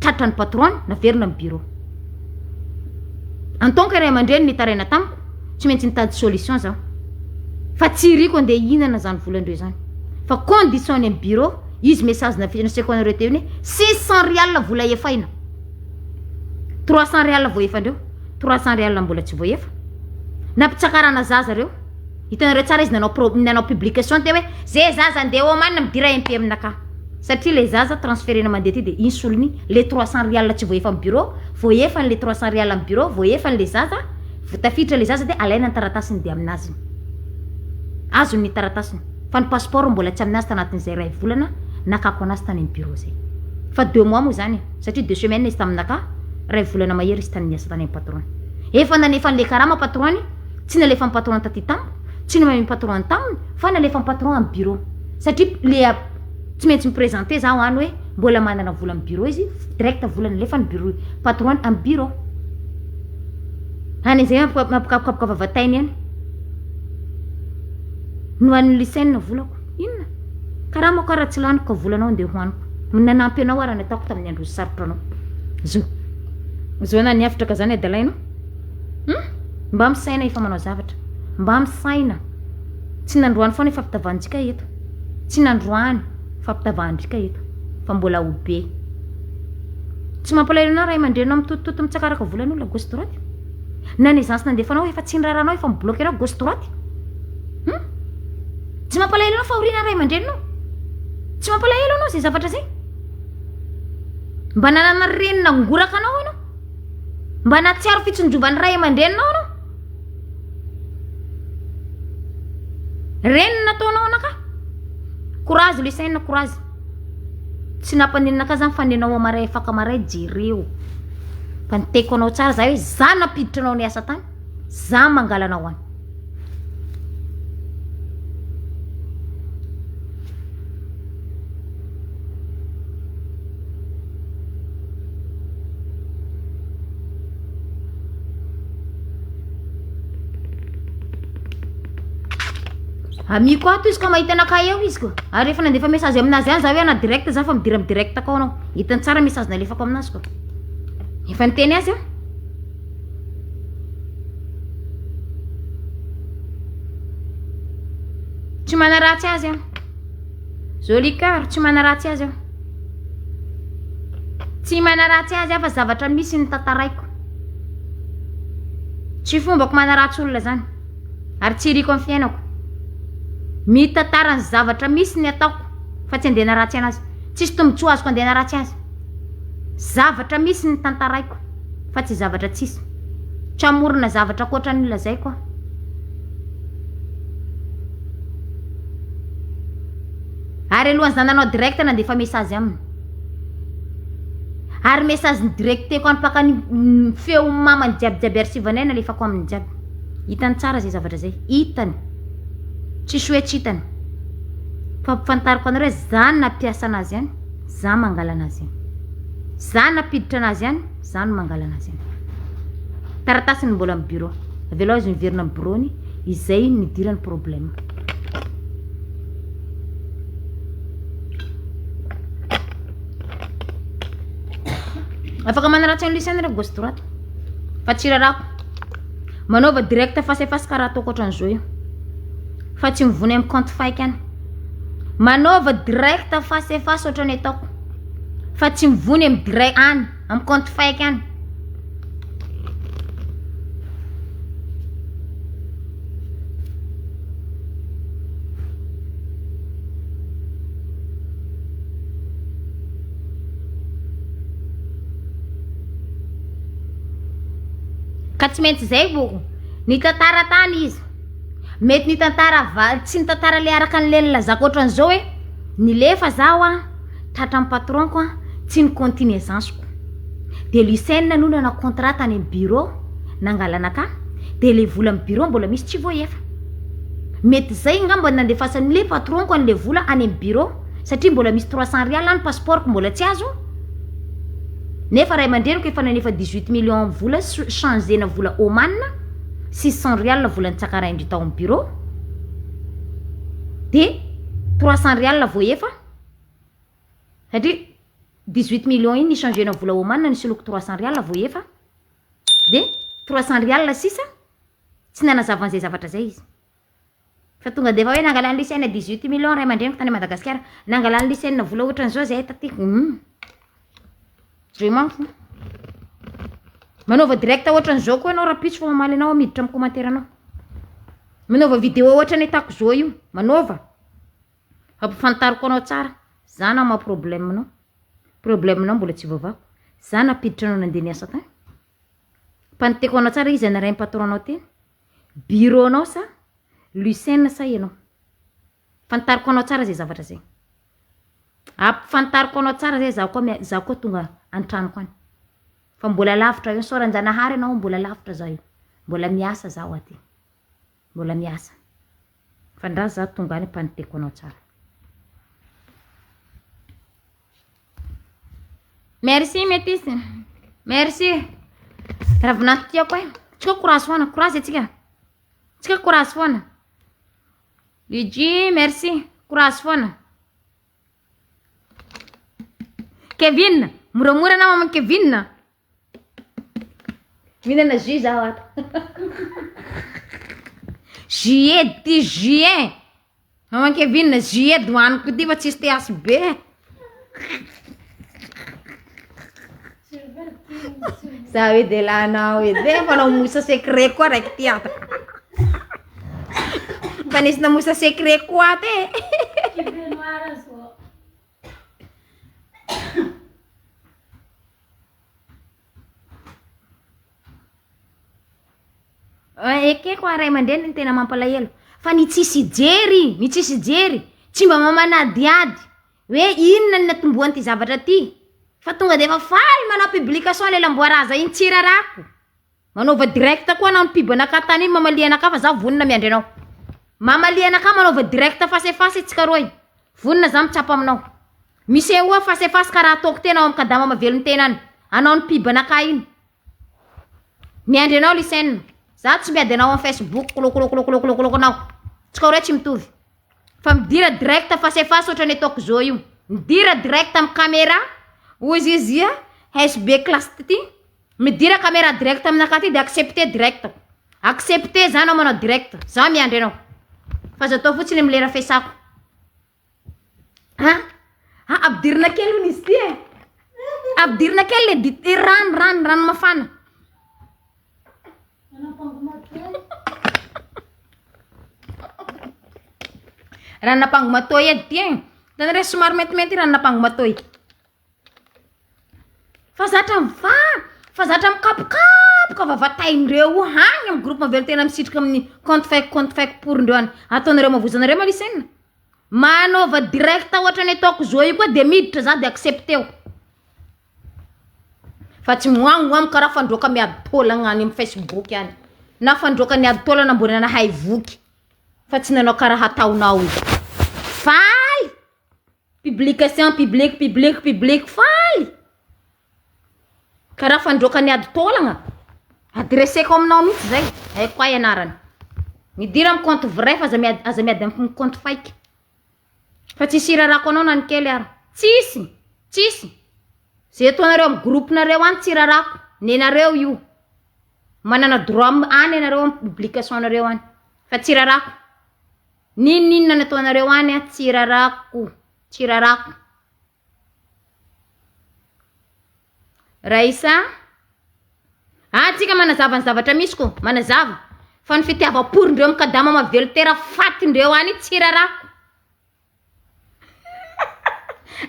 tratran'ny patron-ny, naverina amin'ny bureau. En tant que ray aman-dreny nitaraina tamiko, tsy maintsy nitady solution zaho. Fa tsy iriko andeha hihinana zany volan-dreo zany. Fa condition any amin'ny bureau, izy message nasehoko anareo teo iny hoe 600 rial vola efaina. 300 rial voaefandreo, 300 rial mbola tsy voaefa. Nampitsakarana zaza reo. Hitanareo tsara izy nanao pro, nanao publication teo hoe ze zaza andeha Oman midira MP aminakahy. Satria le zaza transferena mandeha aty de iny solony le 300 rial tsy voaefa amin'ny bureau, voaefa le 300 rial amin'ny bureau, voaefa le zaza, tafiditra le zaza de alaina ny taratasiny de aminazy iny. Azony ny taratasiny. Fa ny passeport mbola tsy aminazy tanatin'izay iray volana nakako anazy tany amin'ny bureau zay. Fa deux mois moa zany e, satria deux semaines izy taminakahy, iray volana mahery izy tany niasa tany amin'ny patron-ny. Efa nanefa an'le karama patron-ny, Tsy nalefan'ny patron taty tamiko, tsy nomen'ny patron taminy fa nalefan'ny patron amin'ny bureau. Satria le tsy maintsy mi-presenter zaho any hoe mbola manana vola amin'ny bureau izy, direct vola nalefan'ny bureau patron amin'ny bureau. Any izay mampikapokapoka vavatainy any. Nohanin'i Lucien volako. Inona? Karamako ara tsy laniko ka volanao andeha hohaniko. Nanampy anao ara nataoko tamin'ny andro sarotra anao. Zo. Zo na niavotra ka zany adalainao. Hum! Mba misaina efa manao zavatra. Mba misaina. Tsy nandroany foana ifampitavahantsika eto. Tsy nandroany fampitavahandrika eto. Fa mbola ho be. Tsy mampalahelo anao ray aman-dreninao mitotototo mitsakaraka volan'olona gauche droite. Na ny agence nandefa anao efa tsy niraharaha anao efa mi-bloquer anao gauche droite. Hum! Tsy mampalahelo anao fahoriana ray aman-dreninao. Tsy mampalahelo anao izay zavatra izay. Mba nanana reny nangoraka anao ianao. Mba nahatsiaro fitsinjovan'ny ray aman-dreninao anao? Reny no nataonao anakahy? Courage Lucien, courage. Tsy nampaninona anakahy zany fa nenao amaray afaka maray jereo. Fa niteko anao tsara za hoe za nampiditra anao niasa tany, za mangala anao any. Amiko ato izy ka mahita anakahy eo izy ko. Ary efa nandefa message aminazy ihany za hoe ana direct za fa midira amin'ny direct akao anao. Hitany tsara message nalefako aminazy ko. Efa niteny azy aho. Tsy manaratsy azy aho. Joli cœur, tsy manaratsy azy aho. Tsy manaratsy azy aho fa zavatra misy ny tantaraiko. Tsy fombako manaratsy olona zany. Ary tsy iriko amin'ny fiainako. Mitantara ny zavatra misy ny ataoko fa tsy andeha hanaratsy anazy. Tsisy tombontsoa azoko andeha hanaratsy azy. Zavatra misy ny tantaraiko fa tsy zavatra tsisy. Tsy hamorona zavatra ankoatra ny lazaiko aho. Ary alohan'ny za nanao direct nandefa message aminy. Ary message ny directeko any mpaka ny feo mamany jiaby jiaby archive-nay nalefako aminy jiaby. Hitany tsara zay zavatra zay. Hitany. Tsisy hoe tsy hitany. Fa ampifantariko anareo hoe za nampiasa anazy ihany, za mangala anazy ihany. Za nampiditra anazy ihany, za no mangala anazy ihany. Taratasiny mbola amin'ny bureau. Avelao izy miverina amin'ny bureau-ny, izay nidirany problème. Afaka manaratsy an'i Lucien nareo gauche droite. Fa tsy rarako. Manaova direct face à face karaha ataoko ohatran'izao io. Fa tsy mivony amin'ny compte fake any. Manaova direct face à face ohatran'ny ataoko. Fa tsy mivony amin'ny direct any, amin'ny compte fake any. Ka tsy maintsy zay vao nitantara tany izy. Mety nitantara va tsy nitantara le araka an'le nilazako ohatran'izao hoe nilefa zaho an, tratran'ny patron-ko an, tsy ni-continuer agence-ko. De Lucène no nanao contrat tany amin'ny bureau nangalana ka, de le vola amin'ny bureau mbola misy tsy voaefa. Mety zay angamba no nandefasan'le patron-ko an'le vola any amin'ny bureau satria mbola misy 300 rial any passeport-ko mbola tsy azo. Nefa ray aman-dreniko efa nanefa 18 millions vola changer-na vola Oman, 600 rial vola nitsakarain-dry tao amin'ny bureau. De 300 rial voaefa satria 18 millions iny ni-changer-na vola Oman nisoloky 300 rial voaefa. De 300 rial sisa tsy nanazava an'izay zavatra zay izy. Fa tonga de efa hoe nangalan'i Lucien 18 millions ray aman-dreniko tany Madagasikara. Nangalan'i Lucien vola ohatran'izao zahay taty. Hum. Zay manko. Manaova direct ohatran'izao koa ianao rahampitso fa mamaly anao aho miditra amin'ny commentaire anao. Manaova vidéo ohatran'ny ataoko zao io. Manaova. Ampifantariko anao tsara. Za na maha problème anao. Problème nao mbola tsy voavahako. Za nampiditra anao nandeha niasa tany. Mpanoteko anao tsara izy narahin'ny patron nao teny. Bureau nao sa Lucien sa ianao. Fantariko anao tsara zay zavatra zay. Ampifantariko anao tsara zay zaho koa mia- zaho koa tonga an-tranoko any. Fa mbola lavitra eo, soaran-janahary ianao mbola lavitra zaho io. Mbola miasa zaho aty. Mbola miasa. Fa ndra za tonga any ampanoteko anao tsara. Merci Métis. Merci. Ravinanto tiako e. Tsika courage foana, courage atsika. Tsika courage foana. Luigi, merci. Courage foana. Kevin, moramora anao maman Kevin. Mihinana jus zaho ato. Jus edy ty jus e. Maman Kevin, jus edy hohaniko ity fa tsisy te hasy be. Zaho edy elanao edy e, mpanao mosa secret koa raiky ty ato. Mpanisina mosa secret koa ato e. Ekeko a ray aman-dreny ny tena mampalahelo fa ny tsisy jery, ny tsisy jery tsy mba manadihady hoe inona ny natombohan'ity zavatra ty fa tonga de efa faly manao publication le lamboaraza iny tsy rarako. Manaova direct koa anao ny pub anakahy tany iny mamalia anakahy fa za vonona miandry anao. Mamalia anakahy manaova direct face à face tsika roy. Vonona za mitsapa aminao. Misehoa face à face karaha ataoko tena ao amin'ny kadama mavelon-tena any. Anao ny pub anakahy iny. Miandry anao Lycène. Za tsy miady anao amin'ny Facebook kolokolokolokolokolokolokonao. Tsika roy tsy mitovy. Fa midira direct face à face ohatran'ny ataoko zao io. Midira direct amin'ny caméra. Hoy izy HB classe ty. Midira caméra direct aminakahy aty de accepter direct. Accepter zany anao manao direct. Za miandry anao. Fa aza atao fotsiny amin'ny lera fesako. Ha? Ha, ampidirina kely hono izy ity e. Ampidirina kely le dite rano rano rano mafana. Rano matoy edy ty e. Hitanareo somary maintimainty rano matoy. Fa zatra miva, fa zatra mikapokapoka vavataindreo io hany amin'ny groupe mavelon-tena misitrika amin'ny compte fake compte fake porondreo any. Ataonareo mavozo anareo ma Lycène? Manaova direct ohatran'ny ataoko zao io koa de miditra za de accepteo. Fa tsy moagnoagno karaha fandroaka miady taolagna any amin'ny facebook any. Na fandroaka niady taolana mbola nahay voky fa tsy nanao karaha ataonao io. Faly! Publication public public public faly! Karaha fandroaka niady taolagna. Adresseko aminao mihitsy zay, haiko hay anarany. Midira amin'ny compte vrai fa aza miady aza miady amin'ny compte fake. Fa tsisy irarako anao na ny kely ara. Tsisy! Tsisy! Zay ataonareo amin'ny groupe-nareo any tsy irarako. Nenareo io. Manana droit any ianareo amin'ny publication-nareo any. Fa tsy irarako. N'inon'inona ny ataonareo any an, tsy irarako. Tsy irarako. Raissa, ah tsika manazava ny zavatra misy ko, manazava fa ny fitiavam-porondreo mikadama mavelon-tera fatindreo any tsy rarako.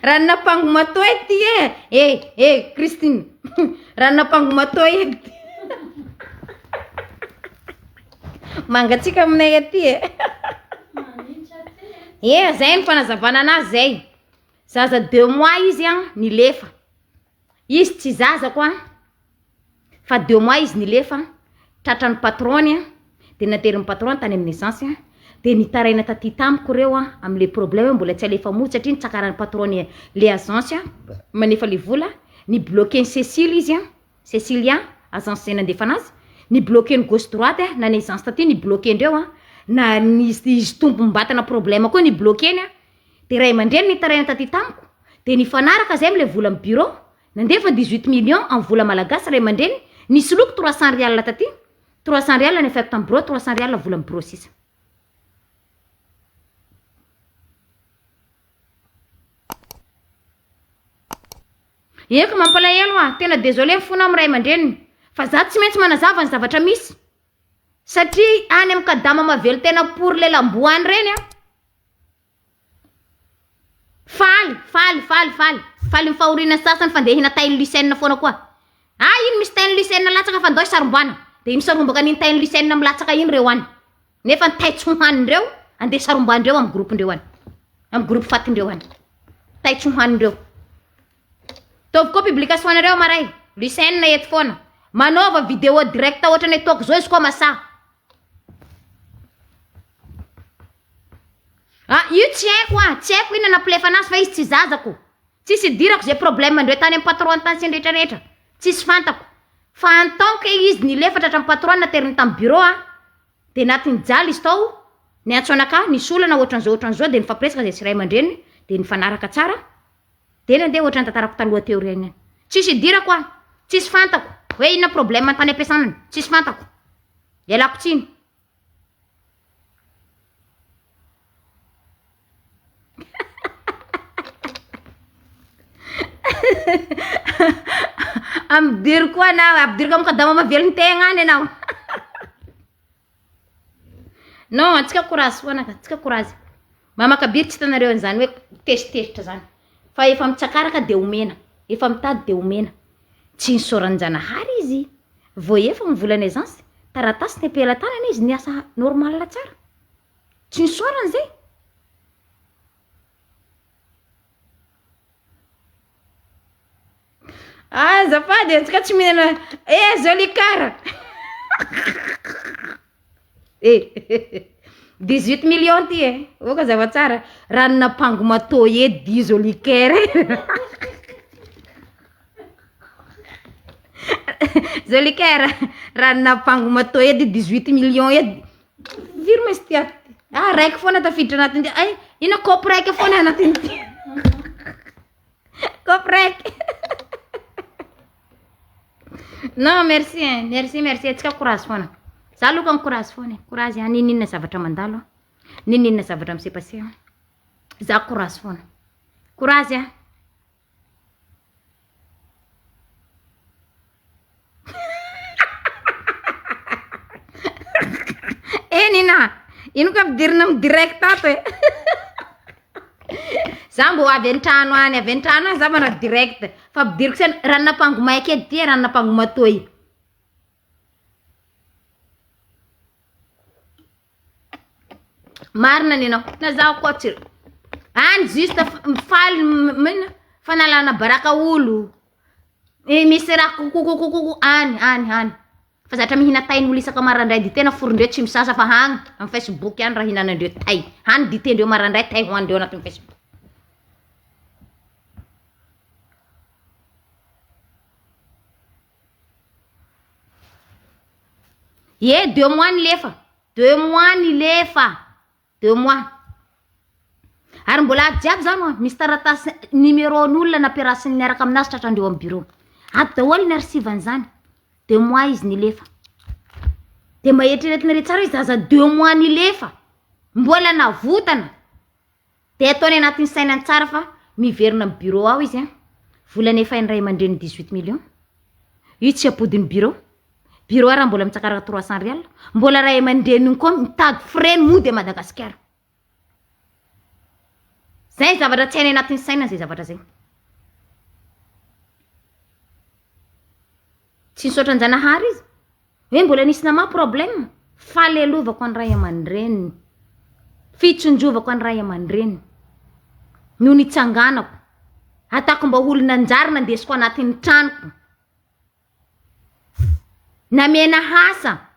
Ranona matoy ty e, eh eh Christine, ranona matoy e. Mangatsiaka aminay aty e. Eh zay ny fanazavana anazy zay. Zaza deux mois izy an nilefa. Izy tsy zazako an, fa deux mois izy nilefa, tratran'ny patron-ny an, de naterin'ny patron tany amin'ny agence an, de nitaraina taty tamiko reo an, am'le problème hoe mbola tsy alefa mody satria nitsakaran'ny patron-ny le agence an, manefa le vola, ni-bloquer-n'i Cécile izy an, Cécilia, agence zay nandefa anazy, ni-bloquer-ny gauche droite an, na ny agence taty ni-bloquer-ndreo an, na ny izy izy tompom-batana problème koa ni-bloquer-ny an, De ray aman-dreny nitaraina taty tamiko, de nifanaraka zay amle vola am bureau, nandefa 18 millions am vola malagasy ray aman-dreny, nisoloky 300 rial taty, 300 rial nefaiko tam bureau, 300 rial vola am bureau sisa. Eka mampalahelo ah, tena désolé mifona am ray aman-dreniny, fa za tsy maintsy manazava ny zavatra misy, satria any am kadama mavelon-tena pory lelam-boa any reny an. Faly, faly, faly, faly. Faly ny fahoriana sasany fa ndeha hina tain'i Lucien foana koa. Ah, iny misy tain'i Lucien latsaka fa ndao hisarombana. Dia misarombaka an'iny tain'i Lucien milatsaka iny reo any. Nefa ny tay tsy hohanindreo, andeha sarombandreo amin'ny groupe-ndreo any. Amin'ny groupe fatindreo any. Tay tsy hohanindreo. Ataovy koa publication nareo maray. Lucien eto foana. Manaova vidéo direct ohatran'ny ataoko zao izy koa masaha. Ah, io tsy haiko ah, tsy haiko inona nampilefa anazy fa izy tsy zazako. Tsisy idirako zay problème ndreo tany amin'ny patron tany sy ny rehetra rehetra. Tsisy fantako. Fa en tant que izy nilefa tratran'ny patron nateriny tamin'ny bureau ah, de natin'ny jaly izy tao, niantso anakahy, nisy olana ohatran'izao ohatran'izao de nifampiresaka zay sy ray aman-dreniny, de nifanaraka tsara, de nandeha ohatran'ny tantarako taloha teo regny ihany. Tsisy idirako ah, tsisy fantako hoe inona problème tany am-piasanany, tsisy fantako. Ialako tsiny. Ampidiriko koa anao, ampidiriko amin'ny kadama mahavelon-tegna any anao. Non, antsika courage foana ka, antsika courage. Mama Kabiry tsy hitanareo an'izany hoe tezitezitra zany. Fa efa mitsakaraka de omena, efa mitady de omena. Tsy nisaoran-janahary izy, vao efa ny volana essence, taratasy ny am-pelatanana izy niasa normal tsara. Tsy nisaorana zay. Azafady antsika tsy mihinana eh Jolikara eh 18 millions ty e oka zava tsara ranona pango matô e di Jolikara Jolikara ranona pango matô edy 18 millions edy firy ma izy ty ato ah raiky foana tafiditra anatin'ity ay ino kaopy raiky foana anatin'ity Kaopy raiky Non merci hein, merci merci antsika courage foana za aloha ka courage foana e courage a n'inon'inona zavatra mandalo a n'inon'inona zavatra mi-se passer a za courage foana courage a Eh Nina, ino ka ampidirina amin'ny direct ato e? Za mbô avy an-trano any, avy an-trano any za manao direct fa ampidiriko saina ranon'ampango maiky edy ty e, ranon'ampango matoy. Marina ny anao, na zaho koa tsy. Any juste faly mino fanalana baraka olo. Eh, misy raha kokokokoko any any any. Fa zatra mihina tain'olo isaka marandray dite na forondreo tsy misasa fa hagny amin'ny Facebook any raha hinanandreo tay. Hany dite-ndreo marandray tay hoanindreo anatin'ny Facebook. Ye, deux mois nilefa. Deux mois nilefa. Deux mois. Ary mbola ato jiaby zany oa, misy taratasy numéro-n'olona nampiarasiny niaraka aminazy tratrandreo amin'ny bureau. Ato daholo ny archive-n'izany. Deux mois izy nilefa. De mba eritreretinareo tsara hoe zaza deux mois nilefa, mbola navotana. De ataony anatin'ny sainany tsara fa miverina amin'ny bureau ao izy an, vola nefain'ny ray aman-dreniny 18 millions, io tsy ampodin'ny bureau, bureau ary mbola mitsakaraka 300 rial, mbola ray aman-dreniny koa mitady frais ny mody à Madagasikara. Zay ny zavatra tsy hainy anatin'ny sainany zay zavatra zay. Tsy nisaotra an-janahary izy. Hoe mbola nisy namaha problème. Falelovako ny ray aman-dreniny. Fitsinjovako ny ray aman-dreniny. No nitsanganako. Ataoko mba ho olon-nanjary nandesiko anatin'ny tranoko. Namena asa.